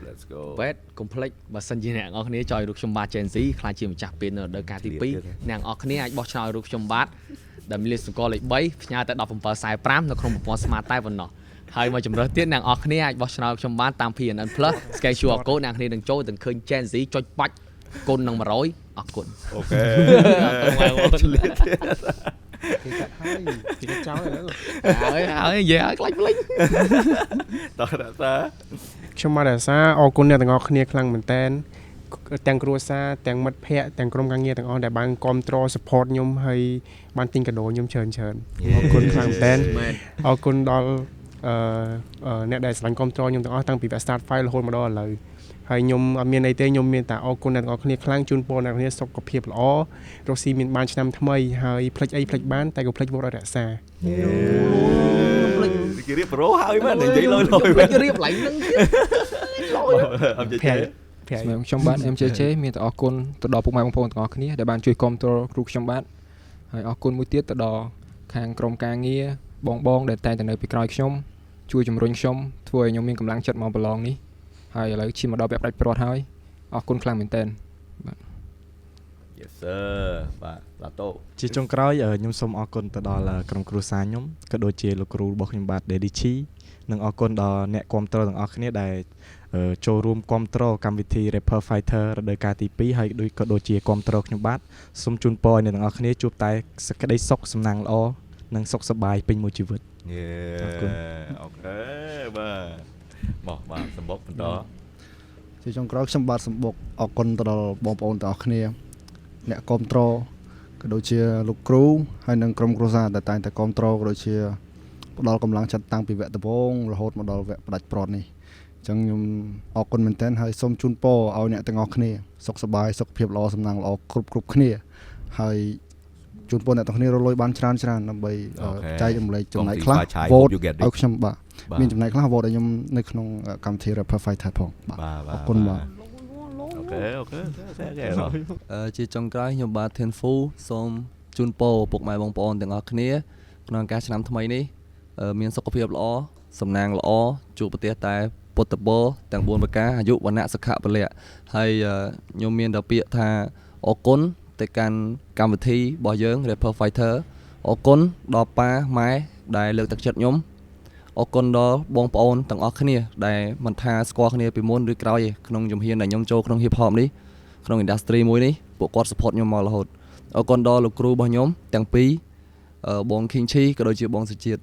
Speaker 1: let's go
Speaker 2: វ៉េតកុំភ្លេចបើសិនជាអ្នកនរគ្នាចង់ឲ្យរូបខ្ញុំបាទ Gen Z ខ្លាចជាម្ចាស់ពាននៅរដូវកាលទី2អ្នកនរគ្នាអាចបោះឆ្នោតឲ្យរូបខ្ញុំបាទដែលមានលេខសម្គាល់លេខ3ផ្ញើទៅ1745នៅក្នុងប្រព័ន្ធ Smart តែប៉ុណ្ណោះហើយមកជំរើសទៀតអ្នកនរគ្នាអាចបោះឆ្នោតខ្ញុំបានតាម PNN Plus scan QR code អ្នកនរគ្នានឹងចូលទាំងឃើញ Gen Z ចុចបាច់គុណនឹង100អរគុណ
Speaker 1: OK ឆ្លៀត
Speaker 3: ទៀតគេកាត់ហើយគេកាត់ចោលហើយ
Speaker 2: ហើយនិយាយឲ្យខ្លាចភ្លេច
Speaker 1: តោះរក្សា
Speaker 3: ខ្ញុំមករក្សាអរគុណអ្នកទាំងអស់គ្នាខ្លាំងមែនតើទាំងគ្រួសារទាំងមិត្តភ័ក្តិទាំងក្រុមការងារទាំងអស់ដែលបានគាំទ្រ support ខ្ញុំហើយបានទិញកាដូខ្ញុំច្រើនច្រើនអរគុណខ្លាំងមែនតើអរគុណដល់អ្នកដែលស្រឡាញ់គាំទ្រខ្ញុំទាំងអស់តាំងពីវគ្គ start file រហូតមកដល់ឥឡូវហើយខ្ញុំអត់មានអីទេខ្ញុំមានតែអរគុណអ្នកទាំងអស់គ្នាខ្លាំងជូនពរអ្នកគ្នាសុខភាពល្អរកស៊ីមានបានឆ្នាំថ្មីហើយភ្លេចអីភ្លេចបានតែកុំភ្លេចវត្តឲ្យរក្សា
Speaker 2: ភ្លេច
Speaker 1: គេរៀបប្រូហើយមែននិយាយលយលយ
Speaker 2: ភ្លេចរៀបឡើងនឹងទៀត
Speaker 1: លយអត់និយាយ
Speaker 7: សម្រាប់ខ្ញុំបាទ MJJ មានតែអរគុណទៅដល់ពុកម៉ែបងប្អូនទាំងអស់គ្នាដែលបានជួយគាំទ្រគ្រូខ្ញុំបាទហើយអរគុណមួយទៀតទៅដល់ខាងក្រុមការងារបងៗដែលតែងតែនៅពីក្រោយខ្ញុំជួយជំរុញខ្ញុំធ្វើឲ្យខ្ញុំមានកម្លាំងចិត្តមកប្រឡងនេះហើយឥឡូវឈានមកដល់វគ្គផ្ដាច់ព្រាត់ហើយអរគុណខ្លាំងមែនទែនបាទ
Speaker 1: Yes sir បាទឡាតូ
Speaker 5: ជាចុងក្រោយខ្ញុំសូមអរគុណទៅដល់ក្រុមគ្រួសារខ្ញុំក៏ដូចជាលោកគ្រូរបស់ខ្ញុំបាទ Daddy Chi និងអរគុណដល់អ្នកគាំទ្រទាំងអស់គ្នាដែលចូលរួមគាំទ្រកម្មវិធី Rapper Fighter រដូវកាលទី2ហើយដូចក៏ដូចជាគាំទ្រខ្ញុំបាទសូមជូនពរឲ្យអ្នកទាំងអស់គ្នាជួបតែសេចក្តីសុខសំណាងល្អនិងសុខសប្បាយពេញមួយជីវិត
Speaker 1: អរគុណ OK បាទមកបាទសម្បុកបន្ត
Speaker 6: ជាចុងក្រោយខ្ញុំបាទសម្បុកអរគុណទៅដល់បងប្អូនទាំងអស់គ្នាអ្នកគាំទ្រក៏ដូចជាលោកគ្រូហើយនិងក្រុមគ្រួសារដែលតែងតែគាំទ្រក៏ដូចជាផ្ដល់កម្លាំងចិត្តតាំងពីវគ្គដំបូងរហូតមកដល់វគ្គផ្ដាច់ព្រាត់នេះអញ្ចឹងខ្ញុំអរគុណមែនទែនហើយសូមជូនពរឲ្យអ្នកទាំងអស់គ្នាសុខសប្បាយសុខភាពល្អសំណាងល្អគ្រប់គ្នាហើយជូនពរអ្នកទាំងគ្នារកលុយបានច្រើនច្រើនដើម្បីចែករំលែកចំណែកខ្លះ vote ឲ្យខ្ញុំបាទមានចំណែកខ្លះ vote ឲ្យខ្ញុំនៅក្នុងកម្មវិធី Rapper Fighter ផងបាទអរគុណបាទ
Speaker 1: OK OK
Speaker 4: ជាចុងក្រោយខ្ញុំបាទធានហ្វូសូមជូនពរពុកម៉ែបងប្អូនទាំងអស់គ្នាក្នុងការឆ្នាំថ្មីនេះមានសុខភាពល្អសំណាងល្អជួបប្រទះតែពុទ្ធពរទាំង4ប្រការអាយុវណ្ណៈសុខៈពលៈហើយខ្ញុំមានតែពាក្យថាអរគុណទៅកាន់កម្មវិធីរបស់យើង Rapper Fighter អរគុណដល់ប៉ាម៉ែដែលលើកទឹកចិត្តខ្ញុំអរគុណដល់បងប្អូនទាំងអស់គ្នាដែលមិនថាស្គាល់គ្នាពីមុនឬក្រោយទេក្នុងជំហានដែលខ្ញុំចូលក្នុង Hip Hop នេះក្នុង industry មួយនេះពួកគាត់ support ខ្ញុំមករហូតអរគុណដល់លោកគ្រូរបស់ខ្ញុំទាំងពីរបង King Chi ក៏ដូចជាបងសុជាតិ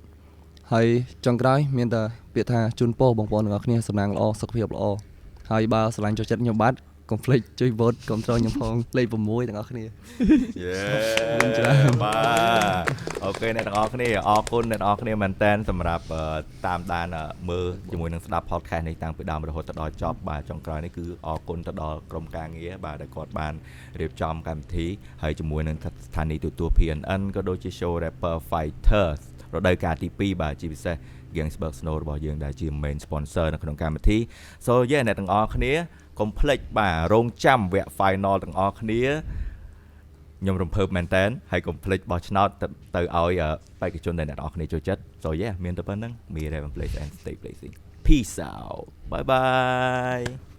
Speaker 4: ហើយចុងក្រោយមានតែពាក្យថាជូនពរបងប្អូនទាំងអស់គ្នាសំណាងល្អសុខភាពល្អហើយបើស្រឡាញ់ចូលចិត្តខ្ញុំបាទកុំភ្លេចជួយ vote គាំទ្រខ្ញុំផងលេខ6ទាំងអស់គ្នា
Speaker 1: យេបាទអូខេអ្នកទាំងអស់គ្នាអរគុណអ្នកទាំងអស់គ្នាមែនតើសម្រាប់តាមដានមើលជាមួយនឹងស្ដាប់ podcast នេះតាំងពីដើមរហូតទៅដល់ចប់បាទចុងក្រោយនេះគឺអរគុណទៅដល់ក្រុមការងារបាទដែលគាត់បានរៀបចំកម្មវិធីហើយជាមួយនឹងស្ថានីយ៍ទូរទស្សន៍ PNN ក៏ដូចជា show Rapper Fighters រដូវកាលទី2បាទជាពិសេស Gangsberg Snow របស់យើងដែលជា main sponsor នៅក្នុងកម្មវិធី So yeah អ្នកទាំងអស់គ្នាកុំភ្លេចបាទរងចាំវគ្គ final ទាំងអស់គ្នាខ្ញុំរំភើបមែនតើហើយកុំភ្លេចបោះឆ្នោតទៅឲ្យបេក្ខជនដែលអ្នកទាំងអស់គ្នាចូលចិត្ត So yeah មានតែប៉ុណ្្នឹង Me Raven Place and stay blazing. Peace out. Bye bye.